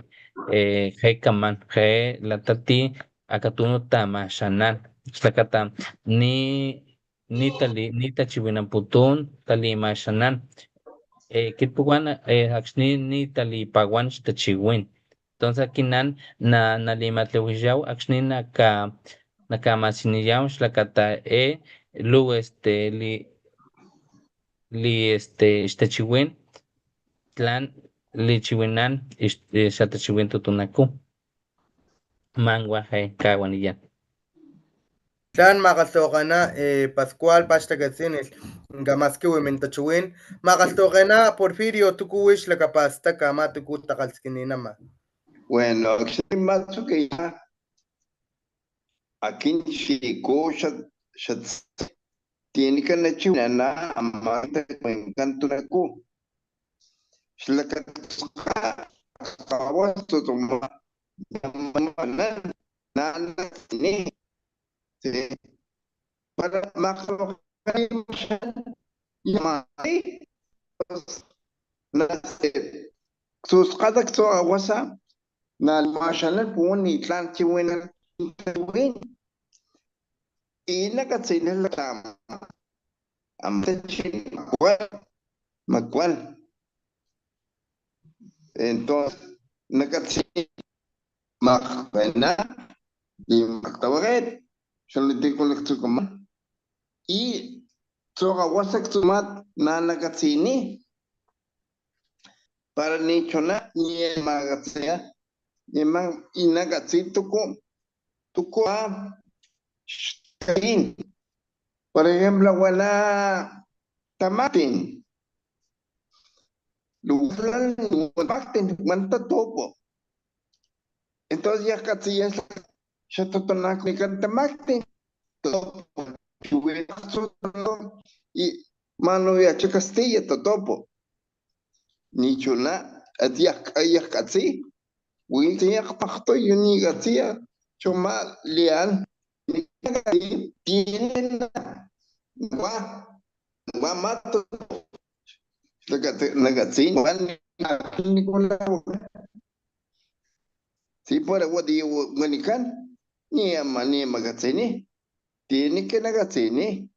eh, jae kaman jae lata ti akatunu tamaxanan xlakata ni ni tali ni tachiwinamputun talimaxanan, eh, kit puwan, eh, akxni ni talipawan xtachiwin. Entonces akinan na nalimatliwakyaw akxni naka nakamasiniyaw xlakata, eh, luw este li li este ixtachiwin tlan lichiwinan ix xatachiwin tutunaku. Man wa jae kawaniyan. Tlan makgalhtawakgena, eh, Pascual, paxtakatsinilh kamaskiwi min tachiwin. Makgalhtawakgena Porfirio, tuku wix lakapastaka ama tuku takgalhskininama. Bueno, akxni matsukiya akin chiku xa xa tiene que nachiwinana ama tachiwinkan tunaku. Xlakata skga skgawa tsutuma na nakatsini. Sí. Para makgtawakay yamati, pues, na, este, ksu skata, ksu kgawasa, na limaxanan puwan ni tlan chiwinan. Y nakatsini la ama tachin makuan, makuan. Entonces, nakatsini makgtawakena, limakgtawakit, xalatiku laktsukaman. Y tsu kgawasa, ksu mat na nakatsini. Para ni chuna ni makatsiya, ni ma, y nakatsi tuku, tuku a xtakin. Por ejemplo, wana tamaktin. Luwalh tamaktin, wan tatopo. Entonces, ya katsiya xa totonaknikan tamaktin. Totopo. Y mano ya cha Castilla, totopo. Ni chuna, at yak, yak katsi. Wi yak pakto, yu ni katsiya. Chuma lian. Ni katsi, tiene na. Wa, wa mato. Nakatsi, nakatsi, wa ni, ni kula. Si por agua di wanikan, ni ama, ni makatsini. Tiene que nakatsini.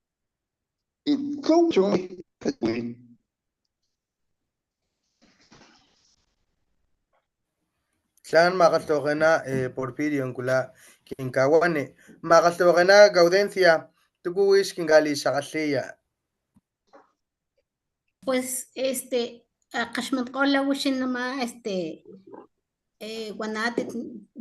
Y tlaw chun. Tlan makgalhtawakgena, eh, Porfirio, nikula kinkawani. Makgalhtawakgena Gaudencia, tuku wix kinkaliskgalhiya. Pues, este, a, kgaxmatkgola wixin nama, este, eh, wanatit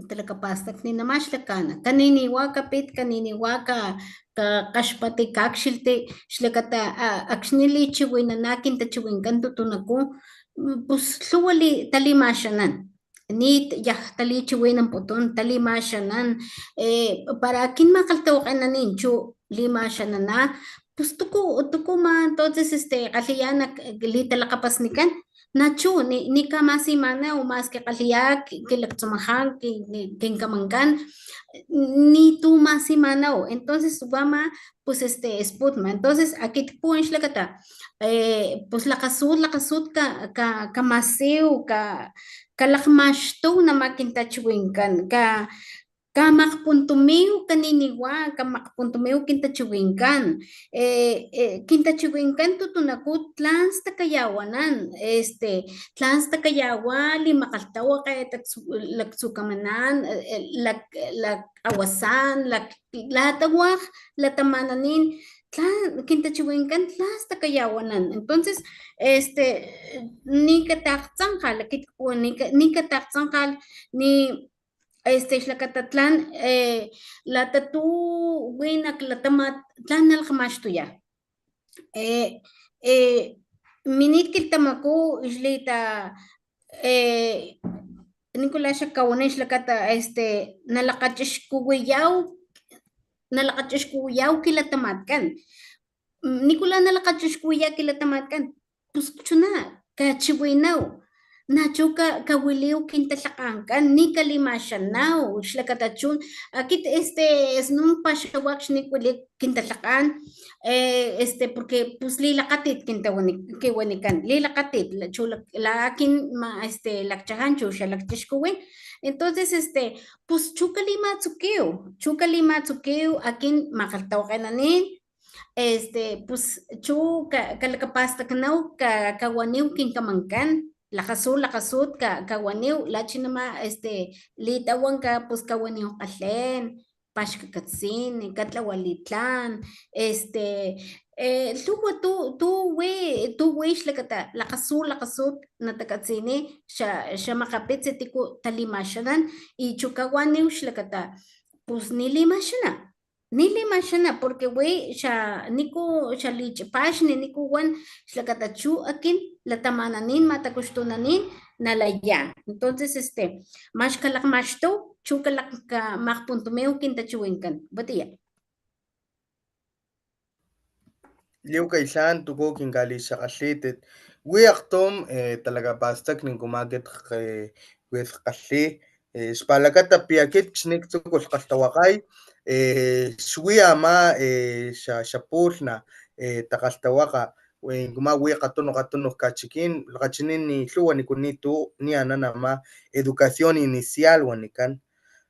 talakapastakni nama xlakana. Kaniniwa kapit, kaniniwa ka, ka kgaxpati, kakxilti, xlakata, a, akxni lichiwinana kintachiwinkan tutunaku, mm, pues lhuwa li, talimaxanan. Nit yaj talichiwinanputun, talimaxanan, eh, para akin makgalhtawakgenanin chu limaxanana, pues tuku, tuku ma entonces, este, kgalhiya nak litalakgapasnikan, nachu, ni, ni kamasimanaw, maski kgalhiya ki, kilaktsumajat, ki, ki, kinkamankan, nitu masimanaw. Entonces, wama, pues, este, sputma. Entonces, akit puwan xlakata, eh, pues, lakgasut, lakgasut ka, ka, kamasiw, ka, kalakgmaxtuw nama kintachiwinkan, ka, kamakgpuntumiw kaniniwa, kamakgpuntumiw kintachiwinkan. Eh, eh, kintachiwinkan tutunaku tlan stakayawanan, este, tlan stakayawa limakgalhtawakge, laktsu, laktsukamanan, eh, eh, lak, lak kgawasan, lak, lata wa latamananin, tlan kintachiwinkan tlan stakayawanan. Entonces, este, ni katakgtsankgalh, akit, ni ka, ni katakgtsankgalh, ni, este, xlakata tlan, eh, lata tu wi nak latamat tlan nalakgmaxtuya. Eh, eh, minit kilhtamaku xlita, eh, nikula xa kawani xlakata, este, nalakgachixkuwiyaw, nalakgachixkuwiyaw kilatamatkan. Nikula nalakgachixkuwiya kilatamatkan, pus chuna kachiwinaw. Nachu ka, kawiliw kintalhakgankan, ni kalimaxanaw, xlakata chu akit, este, snun paxawa akxni kwili kintalhakgan, eh, este, porque, pues, lilakgatit kintawani, kiwanikan, lilakgatit, la, chu lak, la akin ma, este, lakchajan chu xa lakchixkuwin. Entonces, este, pues, chu kalimatsukiw, chu kalimatsukiw akin makgalhtawakgenanin, este, pues, chu ka, kalakapastaknaw ka, kawaniw kinkamankan, lakgasut, lakgasut ka, kawaniw, la chi nama, este, litawanka, pues, kawaniw kgalhen, paxkakatsin, katlawalitlan, este, eh, lhuwa tu, tu wi, tu wi xlakata, lakgasut, lakgasut natakatsini, xa, xa makgapitsi tiku talimaxanan, y chu kawaniw xlakata, pues, ni limaxana. Ni limaxana, porque wi xa niku xa lichipaxni niku wan xlakata chu akin latamananin matakuxtunanin nalaya. Entonces, este, max kalakgmaxtuw, chu kalak, kamakgpuntumiw kintachiwinkan. Buen día. Liwkay tlan tuku kinkaliskgalhitit. Wi akgtum, eh, talakapastakni nikuma akit, eh, wi kgalhi, Eh, xpalakata pi akit kxni ktsukulh kgalhtawakgay, eh, xwi ama, eh, xa, xapulhna, eh, takgalhtawakga, wi, kuma wi kgatunu, kgatunu kachikin, lakgachinin ni lhuwa niku nitu, ni anan ama educación inicial wanikan.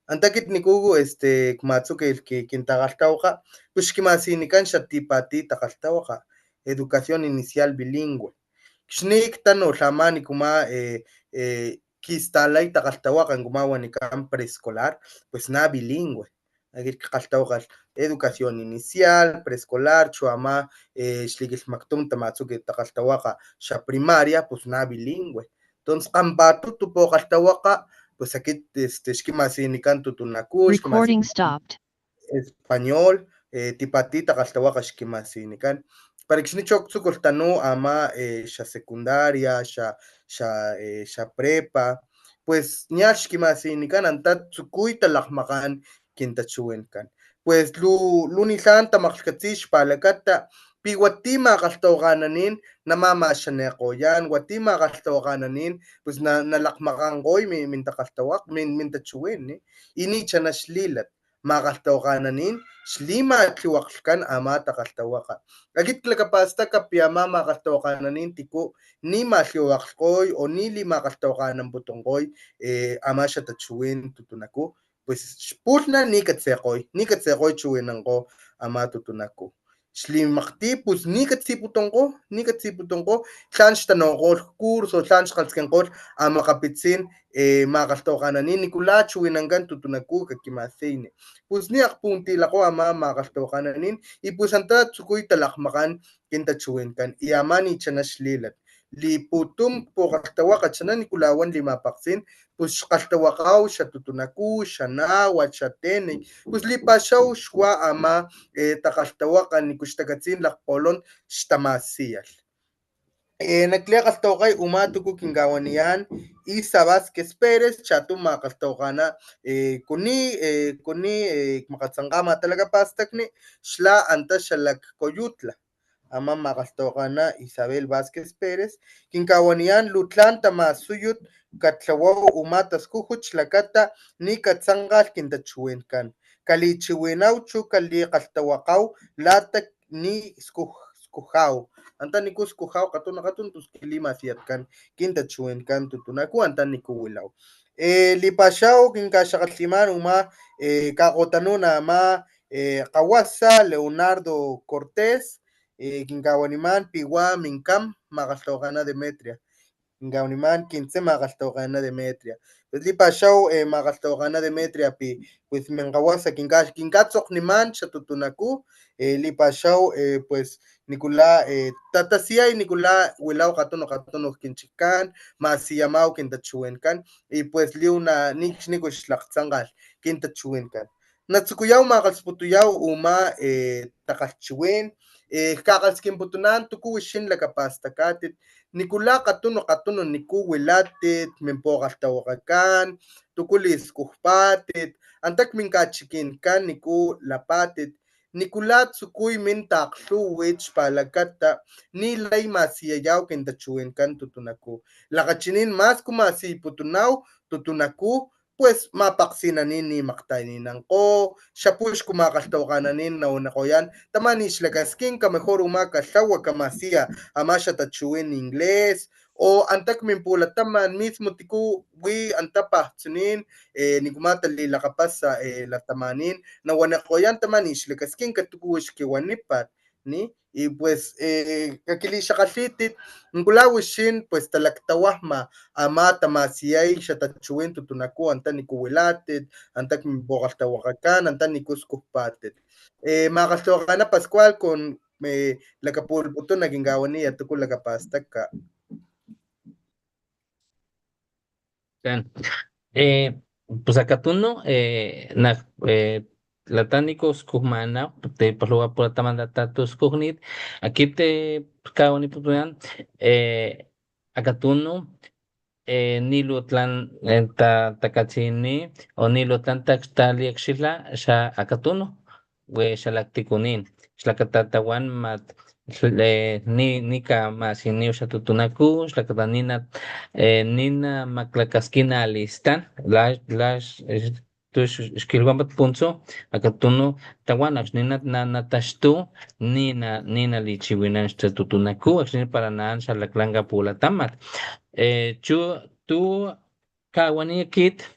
Anta akit niku, este, kmatsukilh ki, kintakgalhtawakga, pues xkimasinikan xa tipati takgalhtawakga, educación inicial bilingüe. Kxni ktanulh ama nikuma, eh, eh, kistalay takgalhtawakga nikuma wanikan preescolar, pues na bilingüe. Akit kgalhtawakgalh educación inicial, preescolar, chu ama, eh, xlikilhmaktum tamatsukilh takgalhtawakga xa primaria, pues na bilingüe. Entonces, kgampatutu pukgalhtawakga, pues akit, este, xkimasinikan tutunaku, xkimasinikan español, eh, tipati takgalhtawakga xkimasinikan. Para kxni chu aktsukulh tanu ama, eh, xa secundaria, xa, xa, eh, xa prepa, pues nialh xkimasinikan anta tsukuy talakgmakgan kintachiwinkan. Pues lu, lunilhan tamakglhkatsi xpalakata pi wati makgalhtawakgananin namamaxanikgoyan, wati makgalhtawakgananin, pues na, nalakgmakgankgoy mi, mintakgalhtawak, min, mintachiwin, ni, i nichana xlilat. Makgalhtawakgananin xlimatliwakglhkan ama takgalhtawakga. Akit klakapastaka pi ama makgalhtawakgananin tiku ni matliwakglhkgoy o ni limakgalhtawakgananputunkgoy, eh, ama xatachiwin tutunaku, pues xpulhna ni katsikgoy, ni katsikgoy chiwinankgo ama tutunaku. Xlimakgti, pues ni katsiputunkgo, ni katsiputunkgo, tlan xtanukgolh curso, tlan xkgalhskinkgolh a makgapitsin, eh, makgalhtawakgananin nikula chiwinankan tutunaku kakimasini. Pues ni akgpuntilakgo ama makgalhtawakgananin, i pues anta tsukuy talakgmakgan kintachiwinkan, i ama nichana xlilat. Liputum pukgalhtawakga chana nikula wan limapakgsin, pues xkgalhtawakgaw xa tutunaku, xa nawat, xa tenis, pues lipaxaw xwa ama, eh, takgalhtawakga niku xtakatsin lakgpolon xtamasiyalh. Eh, naklikgalhtawakgay uma tuku kinkawaniyan Isa Vázquez Pérez, chatum makgalhtawakgana, eh, kuni, eh, kuni, eh, kmakgatsankga ama talakapastakni, xla anta xalak Coyutla. Ama makgalhtawakgana Isabel Vázquez Pérez, kinkawaniyan lutlan tamasuyut katlawaw uma taskujut xlakata ni katsankgalh kintachiwinkan. Kalichiwinaw chu kalikgalhtawakgaw lata ni skuj, skujaw. Anta niku skujaw kgatunu, kgatunu, pues kilimasiyatkan kintachiwinkan tutunaku anta niku wilaw. Eh, lipaxaw kinkaxakgatliman uma, eh, kakgotanuna ama, eh, kgawasa Leonardo Cortés, eh, kinkawaniman piwa minkam makgalhtawakgana Demetria. Kinkawaniman kintse makgalhtawakgana Demetria. Pues lipaxaw, eh, makgalhtawakgana Demetria pi, pues minkgawasa kinka, kinkatsokgniman xa tutunaku, eh, lipaxaw, eh, pues nikula, eh, tatasiyay nikula wilaw kgatunu, kgatunu kinchikan, masiyamaw kintachiwinkan, i pues liwna nikxniku xlakgtsankgalh kintachiwinkan. Natsukuyaw makgalhsputuyaw uma, eh, takgalhchiwin, eh, kakgalhskinputunan tuku wixin lakapastakatit, nikula kgatunu, kgatunu niku wilatit, min pukgalhtawakgakan, tuku liskujpatit, antak min kachikinkan niku lapatit, nikula tsukuy min taklhuwit xpalakata ni lay masiyayaw kintachiwinkan tutunaku. Lakgachinin mas ku masiputunaw tutunaku, pues mapakgsinanin ni makgtaninankgo, xa puxku makgalhtawakgananin nawanikgoyan, taman ixlakaskinka mejor uma kalhawa kamasiya ama xatachiwin inglés, o antak min pulataman mismo tiku wi anta pajtsinin, eh, nikuma talilakgapasa, eh, latamanin, nawanikgoyan taman ixlakaskinka tuku wix kiwanipat, ni, i pues, eh, kakilixakgalhitit, nikula wixin, pues, talaktawajma ama tamasiyay xatachiwin tutunaku, anta niku wilatit, antak min pukgalhtawakgakan, anta niku skujpatit. Eh, makgalhtawakgana Pascual con, eh, lakapulputuna kinkawaniya tuku lakapastaka. Tlan. Eh, pues akatunu, eh, nak, eh, lataniku skujmanaw, te palhuwa pulataman lata tu skujnit, akit, eh, kawaniputunan, eh, akatunu, eh, ni lutlan, eh, ta, takatsini, o ni lutlan tak, taliakxila xa akatunu, we xalaktikunin, xlakata tawan mat, ni ni kamasiniw xa tutunaku xlakata ni na ni na maklakaskina listan la la tu xkilhwanpat puntsu akatunu tawan akxni na na taxtu ni na ni na lichiwinan xa tutunaku akxni para naan xa laklanka pulatamat. Chu tu kawani akit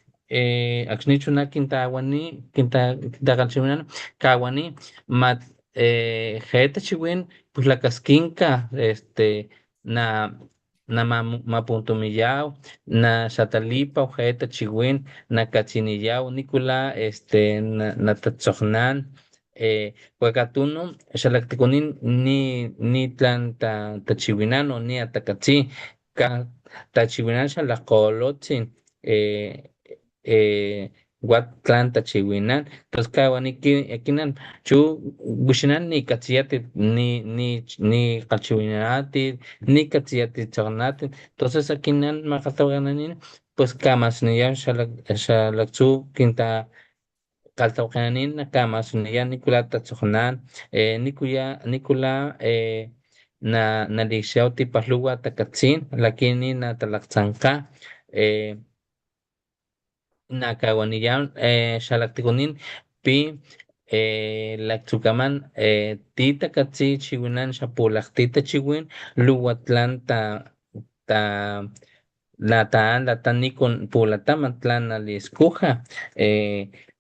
akxni chuna kintawani kinta kintakalchiwinan kawani mat jeta chiwin pulakaskinka este na na mapuntumiyaw na xatalipaw jeta chiwin na katsiniyaw nikula este na tatsokgnan. Wakatunu xalaktikunin ni ni tlan tachiwinan o ni atakatsi ka tachiwinan xalakgolotsin wa tlan tachiwinan. Entonces kawani akinan chu wixinan ni katsiyatit ni ni ni kgalhchiwinanatit ni katsiyatit tsokgnatit. Entonces akinan makgalhtawakgenanin pues kamasiniyan xalaktsu kinta kgalhtawakgenanin na kamasiniyan nikula tatsokgnan nikuya nikula na nalixiyaw tipalhuwa takatsin laki ni na talakgtsankga. Na kawaniyan xalaktikunin pi laktsukaman ti takatsi chiwinan xa pulakgti tachiwin luwa tlan ta ta na taan lata niku pulatamat tlan na liskuja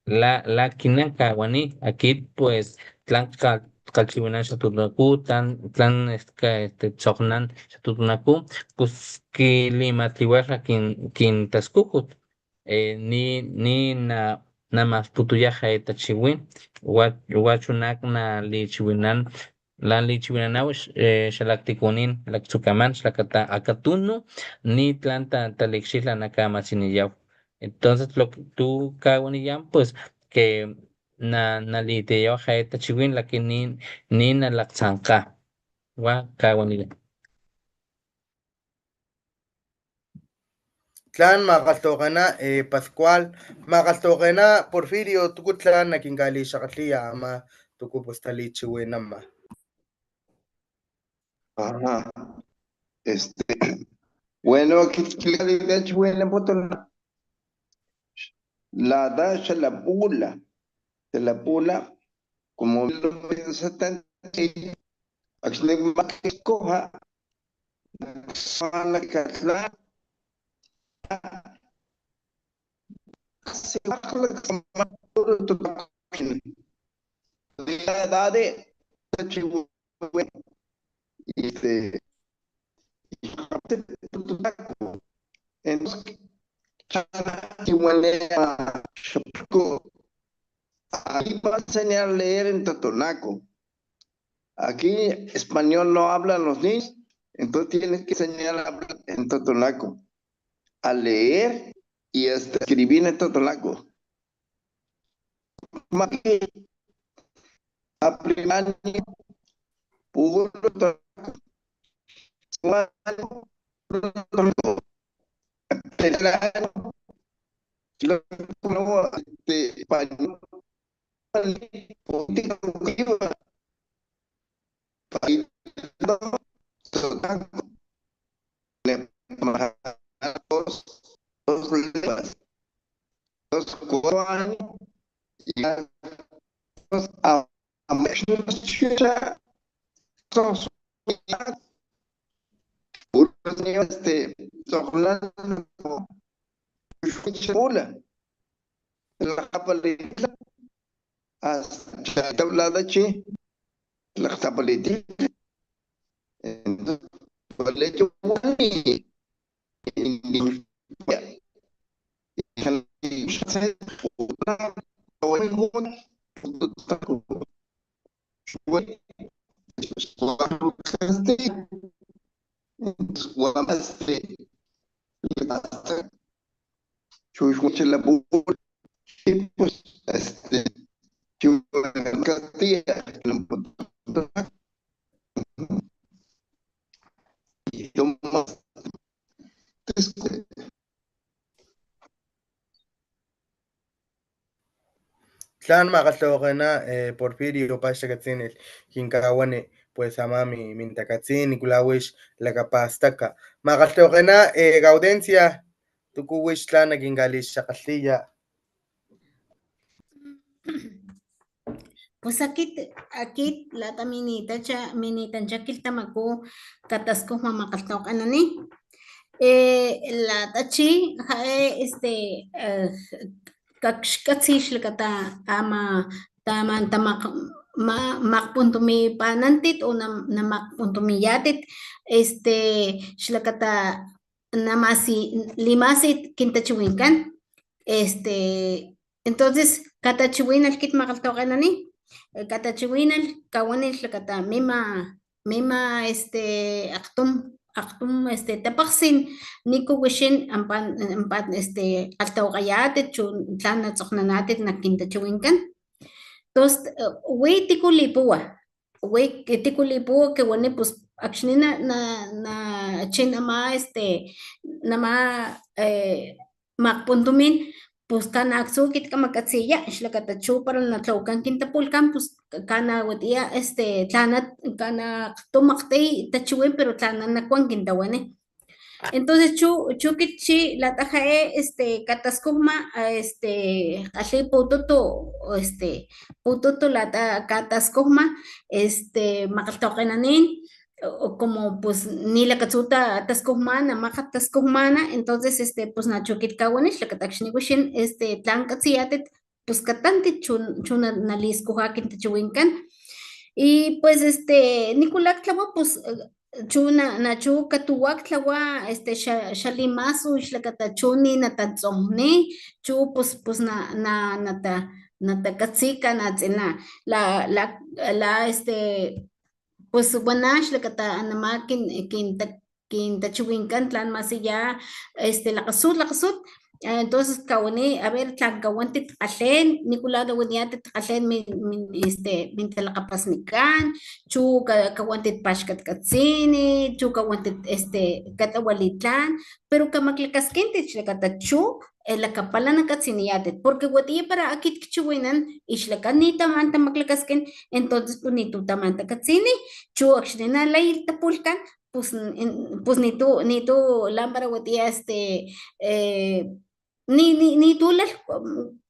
la la kinan kawani akit pues tlan kgalhchiwinan xa tutunaku tlan tlan este tsokgnan xa tutunaku pus kilimatliwekga kin kin taskujut ni ni na na masputuya jayat tachiwin wa wa chuna na lichiwinan lan lichiwinanaw xalaktikunin laktsukaman xlakata akatunu ni tlan talikxilha na kamasiniyaw. Entonces lo tu kawaniyan pues ke na na litiyayaw jayat tachiwin laki ni ni na lakgtsankga wa kawaniyan. Tlan makgalhtawakgena pascual makgalhtawakgena porfirio tuku tlan na kinkalixakgatliya ama tuku pues talichiwinama. Este bueno akit kilichiwinaputuna lata xalapula xalapula como mil novecientos setenta akxni makilhkuja nak swana katla este entonces aquí va a enseñar a leer en totonaco. Aquí español no hablan los niños, entonces tienes que enseñar a hablar en totonaco, a leer y hasta escribir en totonaco. Maki a primaria puro totonaco. Segundo año puro totonaco. Tercer año español. Dos lenguas. Dos cuatro años ya dos a dos este hasta tablada chi lakgtapalitit. Chux wachilapul y pues este Castilla. Tlan makgalhtawakgena Porfirio paxtakatsinilh kinkawani pues ama mi, mintakatsin, nikula wix lakapastaka. Makgalhtawakena, eh, Gaudencia, tuku wix tlan nakinkaliskgalhiya. Pues akit, akit lata minitacha, minitancha kilhtamaku kataskujma makgalhtawakgenani. Eh, lata chi, ja'e, este, eh, kakxkatsi xlakata ama taman tamak-, ma-, makgpuntumipanantit o na-, namakgpuntumiyatit, este, xlakata namasi-, limasit kintachiwinkan. Este, entonces, katachiwinalh kit makgalhtawakgenani, eh, katachiwinalh, kawani xlakata mima, mima, este, akgtum, akgtum, este, tapakgsin, niku wixin ampan, ampan, este, kgalhtawakgeyatit, chu tlan natsokgnanátit nak kintachiwinkan. Entonces, eh, wi tiku lipuwa, wi tiku lipuwa kiwani, pues, akxni na, na, na chin ama, este, nama, eh, makgpuntumin, pus kana aktsu kit kamakatsiya, xlakata chu para na tlawakan kintapulhkan, pus kana watiya, este, tlana, kana akgtum akgtay tachiwin, pero tlana nakuan kintawani. Entonces chu, chu kit chi lata ja'e, este, kataskujma, este, kgalhi pututu, este, pututu lata kataskujma, este, makgalhtawakgenanin, o como, pues, ni lakatsu ta-, taskujmana, makgat taskujmana, entonces, este, pues, nachu kit kawani, xlakata akxni wixin, este, tlan katsiyatit, pues, katantit chu, chu na, naliskuja kintachiwinkan. Y, pues, este, nikula ktlawa, pues, chu na, nachu katuwa ktlawa, este, xa, xa limasu, xlakata chu ni natantsojni, chu, pues, pues, na, na, nata, natakatsi kana tsina. La, la, la, este, pues wana xlakata anama kin, kin ta-, kintachiwinkan tlan masiya, este, lakgasut, lakgasut. Entonces kawani, a ver, tlan kawantit kgalhen, nikula tawaniyatit kgalhen min, min, este, min talakgapasnikan, chu ka-, kawantit paxkatkatsini, chu kawantit, este, katlawali tlan, pero kamaklakaskintit xlakata chu, e, lakapala nakatsiniyatit, porque watiya para akit kchiwinan, y xlakan ni taman tamaklakaskin, entonces, pues, nitu taman takatsini, chu akxni na lay tapulhkan, pues, n-, n-, pues, nitu, nitu lan para watiya, este, e, ni, ni, nitu lalh,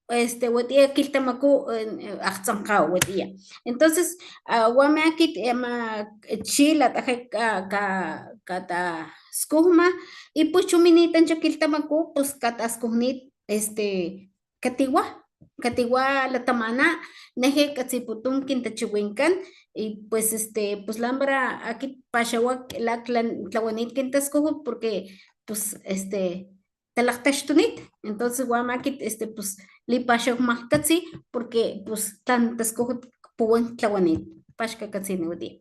este, watiya kilhtamaku, e, akgtsankgaw watiya. Entonces, a, wa ama akit, e, ama chi lata ja ka, ka, kataskujma, y pues chu minitancha kilhtamaku, pues kataskujnit, este, katiwa, katiwa latamana, neje katsiputum kintachiwinkan, y pues, este, pues lan para akit paxawa la, la tlawanit kintaskujut, porque, pues, este, talakgtaxtunit. Entonces, wa ama akit, este, pues, lipaxaw makkatsi, porque, pues, tlan taskujut puwan tlawanit. Paxkakatsini watiya.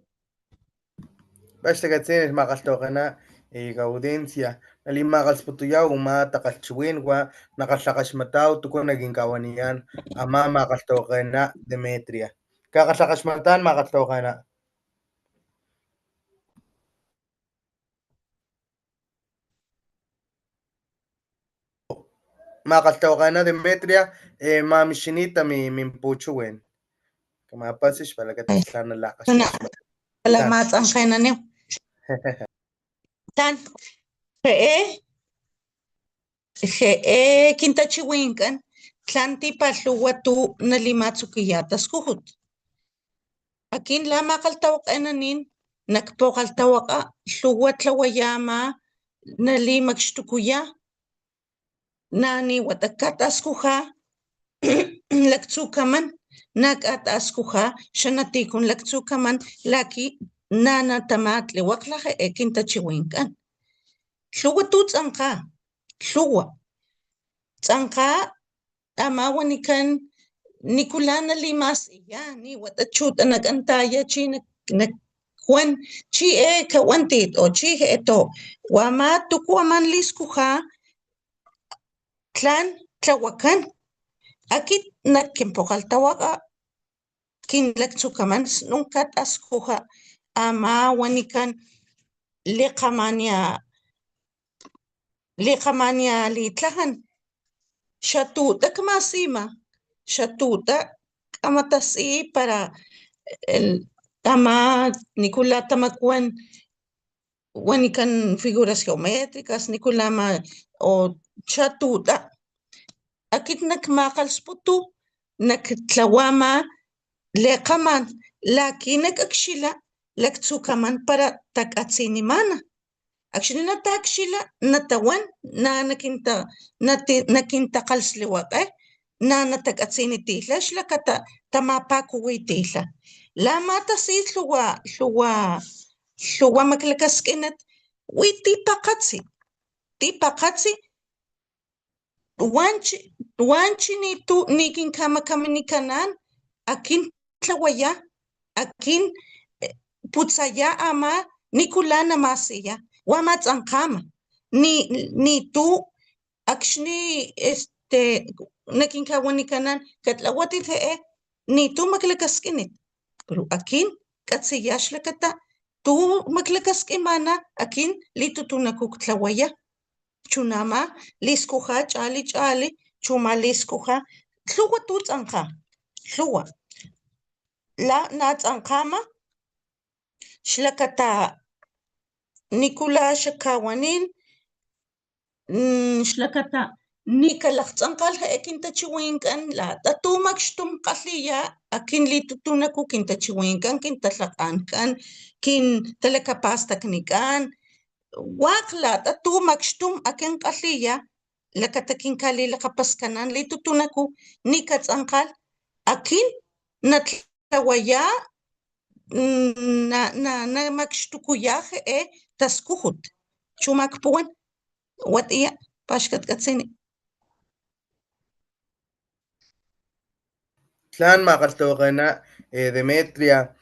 Paxkakatsinilh makgalhtawakgena, e, Gaudencia. Nalimakgalhsputuyaw ama takgalhchiwin wa nakgalhakaxmataw tuku nakinkawaniyaan ama makgalhtawakgena Demetria. Kakgalhakaxmatan makgalhtawakgena. Makgalhtawakgena Demetria, e, mamixinita mi, min puchiwin. Kamapasi xpalakata tlan nalakgaxma. Tlan. Tlan. Ja'e, ja'e kintachiwinkan, tlan tipalhuwa tu nalimatsukiya taskujut. Akin la makgalhtawakgenanin, nak pukgalhtawakga lhuwa tlawaya ama nalimakxtukuya, na ni wata kataskuja laktsukaman, na kataskuja xanatikun laktsukaman, laki na natamatliwakglha ja'e kintachiwinkan. Lhuwa tu ts'ankga, lhuwa. Ts'ankga ama wanikan nikula nalimasiyani, wata chu tanakantaya chi nak, nak wan, chi e kawantit o chi e to, wa ama tuku aman liskuja tlan tlawakan. Akit nak kin pukgalhtawakga kin laktsukaman snun kataskuja ama wanikan likgamania, likgamania litlajan. Xa tuta kmasima, xa tuta kgamatasi para el, ama nikula tamakuan wanikan figuras geométricas, nikula ma o chatutla. Akit nak makgalsputu nak tlawama lekgaman laki nak akxila laktsukaman para takatsinimana. Akxni natakxila natawan na nakinta nati nakintakgalsliwakge na natakatsinititlha xlakata tamapakuwitilha. La ama tasi lhuwa lhuwa lhuwa maklakask'inat wi tipakgatsi tipakgatsi wanchi wanchi nitu ni kinkamakaminikanan akin tlawaya akin putsaya ama nikula namasiya wa ama ts'ankgama ni nitu akxni este nakinkawanikanan katlawati ja'e nitu maklakask'init pero akin katsiya xlakata tu maklakask'imana akin litutunaku ktlawaya. Chunama liskuja ch'ali ch'ali chuma liskuja lhuwa tu ts'ankga lhuwa la na ts'ankgama xlakata nikula xakawanin xlakata nikalakts'ankgalh ja'e kintachiwinkan lata tu makxtum kgalhiya akin litutunaku kintachiwinkan kintalhakgankan kintalakapastaknikan wak lata tu makxtum akin kgalhiya lakata kinkalilakapaskanan litutunaku nikats'ankgalh akin natlawaya na na namakxtukuya ja'e taskujut chuma kpuwan. Watiya paxkatkatsini. Tlan makgalhtawakgena demetria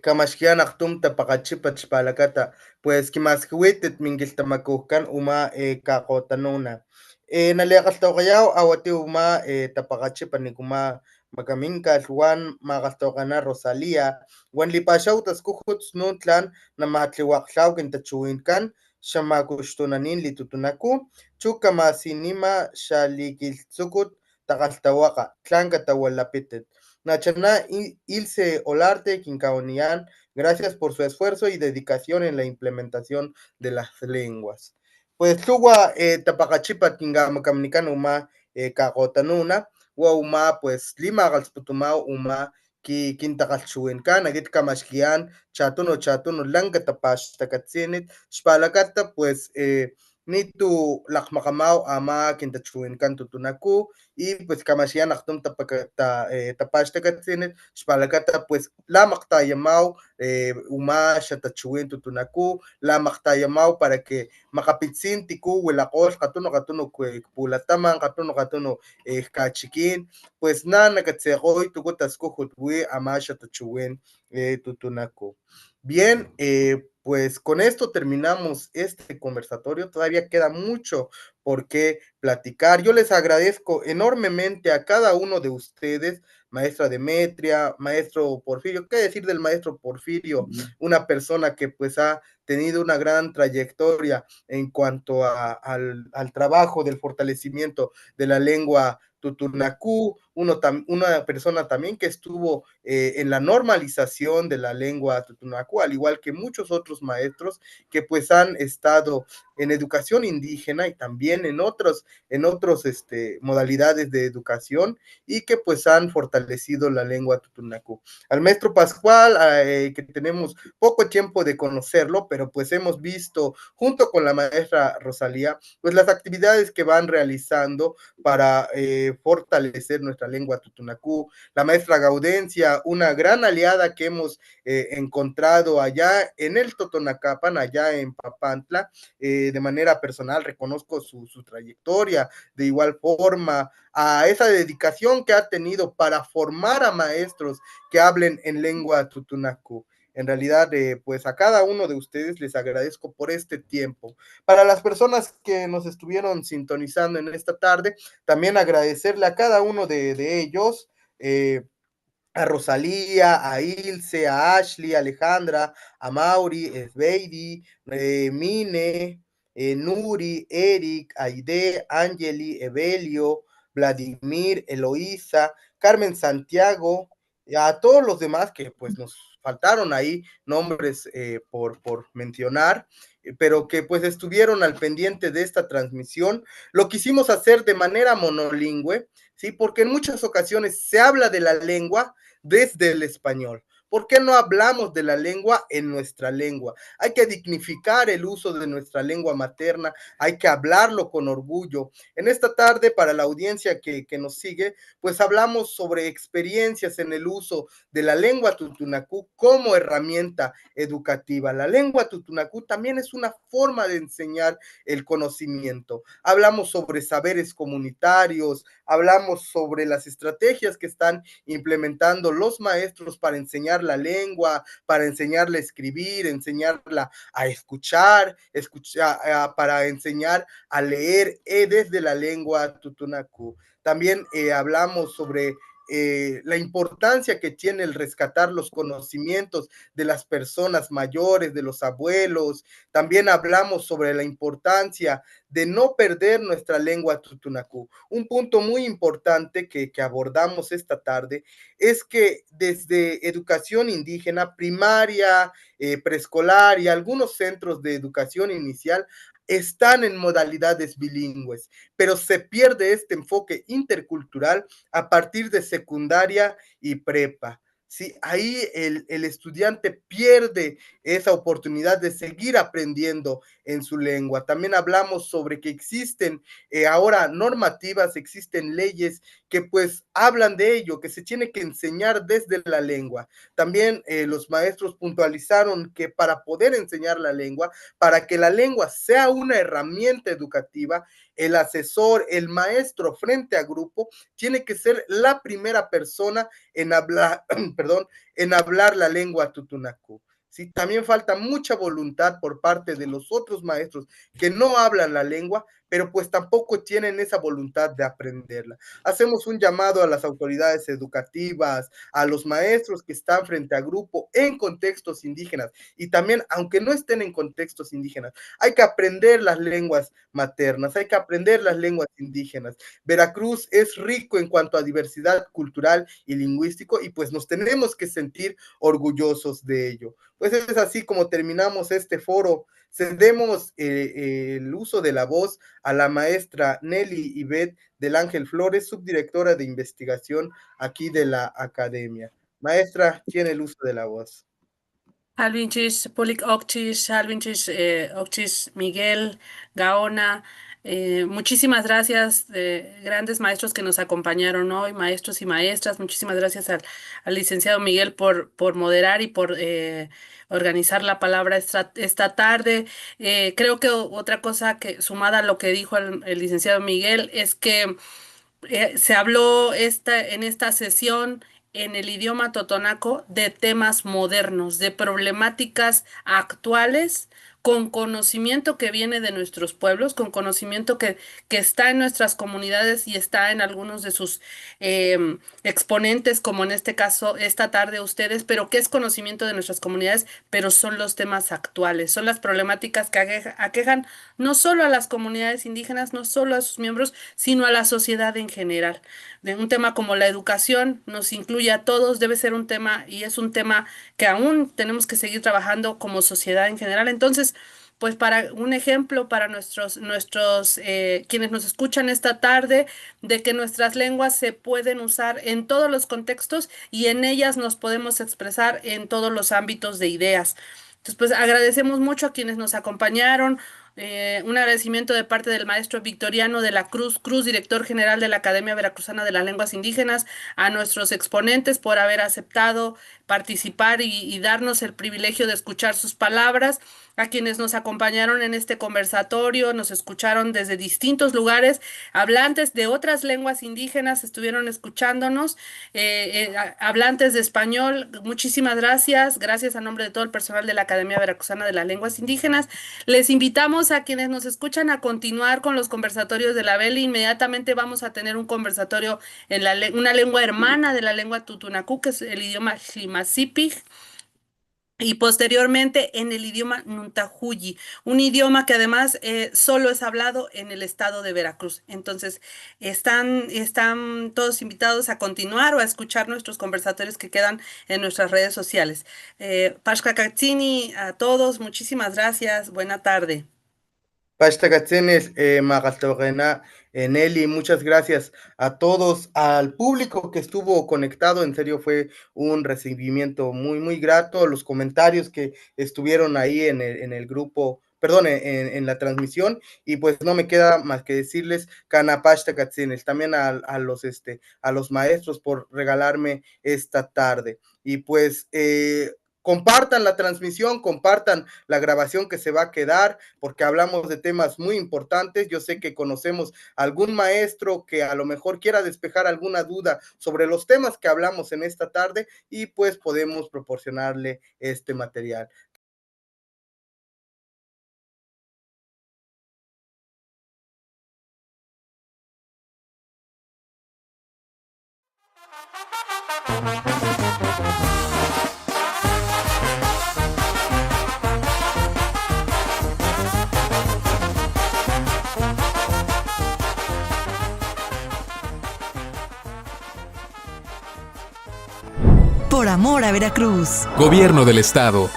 kamaxkiyan akgtum tapakgachipat xpalakata pues kimaskiwitit min kilhtamakukan uma kakgotanuna. Nalikgalhtawakgayaw awati uma tapakgachipat nikuma makaminkalh wan makgalhtawakgena rosalia wan lipaxaw taskujut snun tlan namatliwakglhaw kintachiwinkan xamakuxtunanin litutunaku chu kamasinima xalikilhtsukut takgalhtawakga tlan katawalapitit. Nachana ilse olarte kinkawaniyan gracias por su esfuerzo y dedicación en la implementación de las lenguas. Pues lhuwa tapakgachipat kinkamakaminikan uma kakgotanuna wa uma pues limakgalhsputumaw uma ki kintakgalhchiwinkan akit kamaxkiyan chatunu chatunu lanka tapaxtakatsinit xpalakata pues nitu lakgmakgamaw ama kintachiwinkan tutunaku y pues kamaxkiyan akgtum tapaxtakatsinit xpalakata pues lamakgtayamaw uma xatachiwin tutunaku lamakgtayamaw para que makgapitsin tiku wilakgolh kgatunu kgatunu kpulataman kgatunu kgatunu jkachikin pues na nakatsekgoy tuku taskujut wi ama xatachiwin tutunaku. Bien, pues con esto terminamos este conversatorio. Todavía queda mucho por qué platicar. Yo les agradezco enormemente a cada uno de ustedes, maestra Demetria, maestro Porfirio. ¿Qué decir del maestro Porfirio? Una persona que pues ha tenido una gran trayectoria en cuanto a, al, al trabajo del fortalecimiento de la lengua tutunacú, uno tam, una persona también que estuvo eh, en la normalización de la lengua tutunacú, al igual que muchos otros maestros que pues han estado en educación indígena y también en otros, en otros este, modalidades de educación y que pues han fortalecido la lengua tutunacú. Al maestro Pascual, eh, que tenemos poco tiempo de conocerlo, pero pues hemos visto junto con la maestra Rosalía, pues las actividades que van realizando para eh, fortalecer nuestra lengua tutunacú. La maestra Gaudencia, una gran aliada que hemos eh, encontrado allá en el Totonacapan, allá en Papantla, eh, de manera personal reconozco su, su trayectoria, de igual forma a esa dedicación que ha tenido para formar a maestros que hablen en lengua tutunacú. En realidad, eh, pues a cada uno de ustedes les agradezco por este tiempo. Para las personas que nos estuvieron sintonizando en esta tarde, también agradecerle a cada uno de, de ellos, eh, a Rosalía, a Ilse, a Ashley, a Alejandra, a Mauri, Esbeidi, eh, Mine, eh, Nuri, Eric, Aide, Angeli, Evelio, Vladimir, Eloísa, Carmen Santiago, y a todos los demás que, pues, nos faltaron ahí nombres, eh, por, por mencionar, eh, pero que, pues, estuvieron al pendiente de esta transmisión. Lo quisimos hacer de manera monolingüe, ¿sí? Porque en muchas ocasiones se habla de la lengua desde el español. ¿Por qué no hablamos de la lengua en nuestra lengua? Hay que dignificar el uso de nuestra lengua materna, hay que hablarlo con orgullo. En esta tarde, para la audiencia que, que nos sigue, pues hablamos sobre experiencias en el uso de la lengua tutunacú como herramienta educativa. La lengua tutunacú también es una forma de enseñar el conocimiento. Hablamos sobre saberes comunitarios, hablamos sobre las estrategias que están implementando los maestros para enseñar la lengua, para enseñarla a escribir, enseñarla a escuchar, escucha-, a, para enseñar a leer, eh, desde la lengua tutunacú. También, eh, hablamos sobre, eh, la importancia que tiene el rescatar los conocimientos de las personas mayores, de los abuelos. También hablamos sobre la importancia de no perder nuestra lengua tutunacú. Un punto muy importante que, que abordamos esta tarde es que desde educación indígena, primaria, eh, preescolar y algunos centros de educación inicial están en modalidades bilingües, pero se pierde este enfoque intercultural a partir de secundaria y prepa. Sí, ahí el, el estudiante pierde esa oportunidad de seguir aprendiendo en su lengua. También hablamos sobre que existen, eh, ahora normativas, existen leyes que, pues, hablan de ello, que se tiene que enseñar desde la lengua. También, eh, los maestros puntualizaron que para poder enseñar la lengua, para que la lengua sea una herramienta educativa, el asesor, el maestro frente a grupo, tiene que ser la primera persona en hablar, perdón, en hablar la lengua tutunacú. Sí, también falta mucha voluntad por parte de los otros maestros que no hablan la lengua, pero, pues, tampoco tienen esa voluntad de aprenderla. Hacemos un llamado a las autoridades educativas, a los maestros que están frente a grupo en contextos indígenas, y también, aunque no estén en contextos indígenas, hay que aprender las lenguas maternas, hay que aprender las lenguas indígenas. Veracruz es rico en cuanto a diversidad cultural y lingüístico, y, pues, nos tenemos que sentir orgullosos de ello. Pues es así como terminamos este foro. Cedemos, eh, eh, el uso de la voz a la maestra Nelly Ivette del Ángel Flores, subdirectora de investigación aquí de la academia. Maestra, tiene el uso de la voz. Sawkllpix, público, sawkllpix, eh, sawkllpix Miguel Gaona, eh, muchísimas gracias, eh, grandes maestros que nos acompañaron hoy, maestros y maestras, muchísimas gracias al, al licenciado Miguel por, por moderar y por, eh, organizar la palabra esta, esta tarde. Eh, creo que o-, otra cosa que, sumada a lo que dijo el, el licenciado Miguel, es que, eh, se habló esta, en esta sesión en el idioma totonaco de temas modernos, de problemáticas actuales, con conocimiento que viene de nuestros pueblos, con conocimiento que, que está en nuestras comunidades y está en algunos de sus, em, exponentes, como en este caso esta tarde ustedes, pero que es conocimiento de nuestras comunidades, pero son los temas actuales, son las problemáticas que aqueja-, aquejan no solo a las comunidades indígenas, no solo a sus miembros, sino a la sociedad en general. De un tema como la educación nos incluye a todos, debe ser un tema, y es un tema que aún tenemos que seguir trabajando como sociedad en general. Entonces, pues, para un ejemplo para nuestros, nuestros, eh, quienes nos escuchan esta tarde, de que nuestras lenguas se pueden usar en todos los contextos y en ellas nos podemos expresar en todos los ámbitos de ideas. Entonces, pues, agradecemos mucho a quienes nos acompañaron. Eh, un agradecimiento de parte del maestro Victoriano de la Cruz Cruz, director general de la Academia Veracruzana de las Lenguas Indígenas, a nuestros exponentes por haber aceptado participar y, y darnos el privilegio de escuchar sus palabras, a quienes nos acompañaron en este conversatorio, nos escucharon desde distintos lugares, hablantes de otras lenguas indígenas estuvieron escuchándonos, eh, eh, a-, hablantes de español, muchísimas gracias, gracias a nombre de todo el personal de la Academia Veracruzana de las Lenguas Indígenas. Les invitamos a quienes nos escuchan a continuar con los conversatorios de la Beli. Inmediatamente vamos a tener un conversatorio en la le-, una lengua hermana de la lengua tutunacú, que es el idioma xlimasipig. y posteriormente en el idioma nuntahuyi, un idioma que además, eh, solo es hablado en el estado de Veracruz. Entonces, están, están todos invitados a continuar o a escuchar nuestros conversatorios que quedan en nuestras redes sociales. Eh, Pashka Katsini, a todos, muchísimas gracias. Buena tarde. Pashta Katsini, eh, makgalhtawakgena, eh, Nelly, muchas gracias a todos, al público que estuvo conectado, en serio fue un recibimiento muy, muy grato, los comentarios que estuvieron ahí en el, en el grupo, perdón, en, en la transmisión, y pues no me queda más que decirles, kana pashta Katsini, también a, a los, este, a los maestros por regalarme esta tarde. Y pues, eh, compartan la transmisión, compartan la grabación que se va a quedar, porque hablamos de temas muy importantes. Yo sé que conocemos algún maestro que a lo mejor quiera despejar alguna duda sobre los temas que hablamos en esta tarde y pues podemos proporcionarle este material. Por amor a Veracruz. Gobierno del Estado.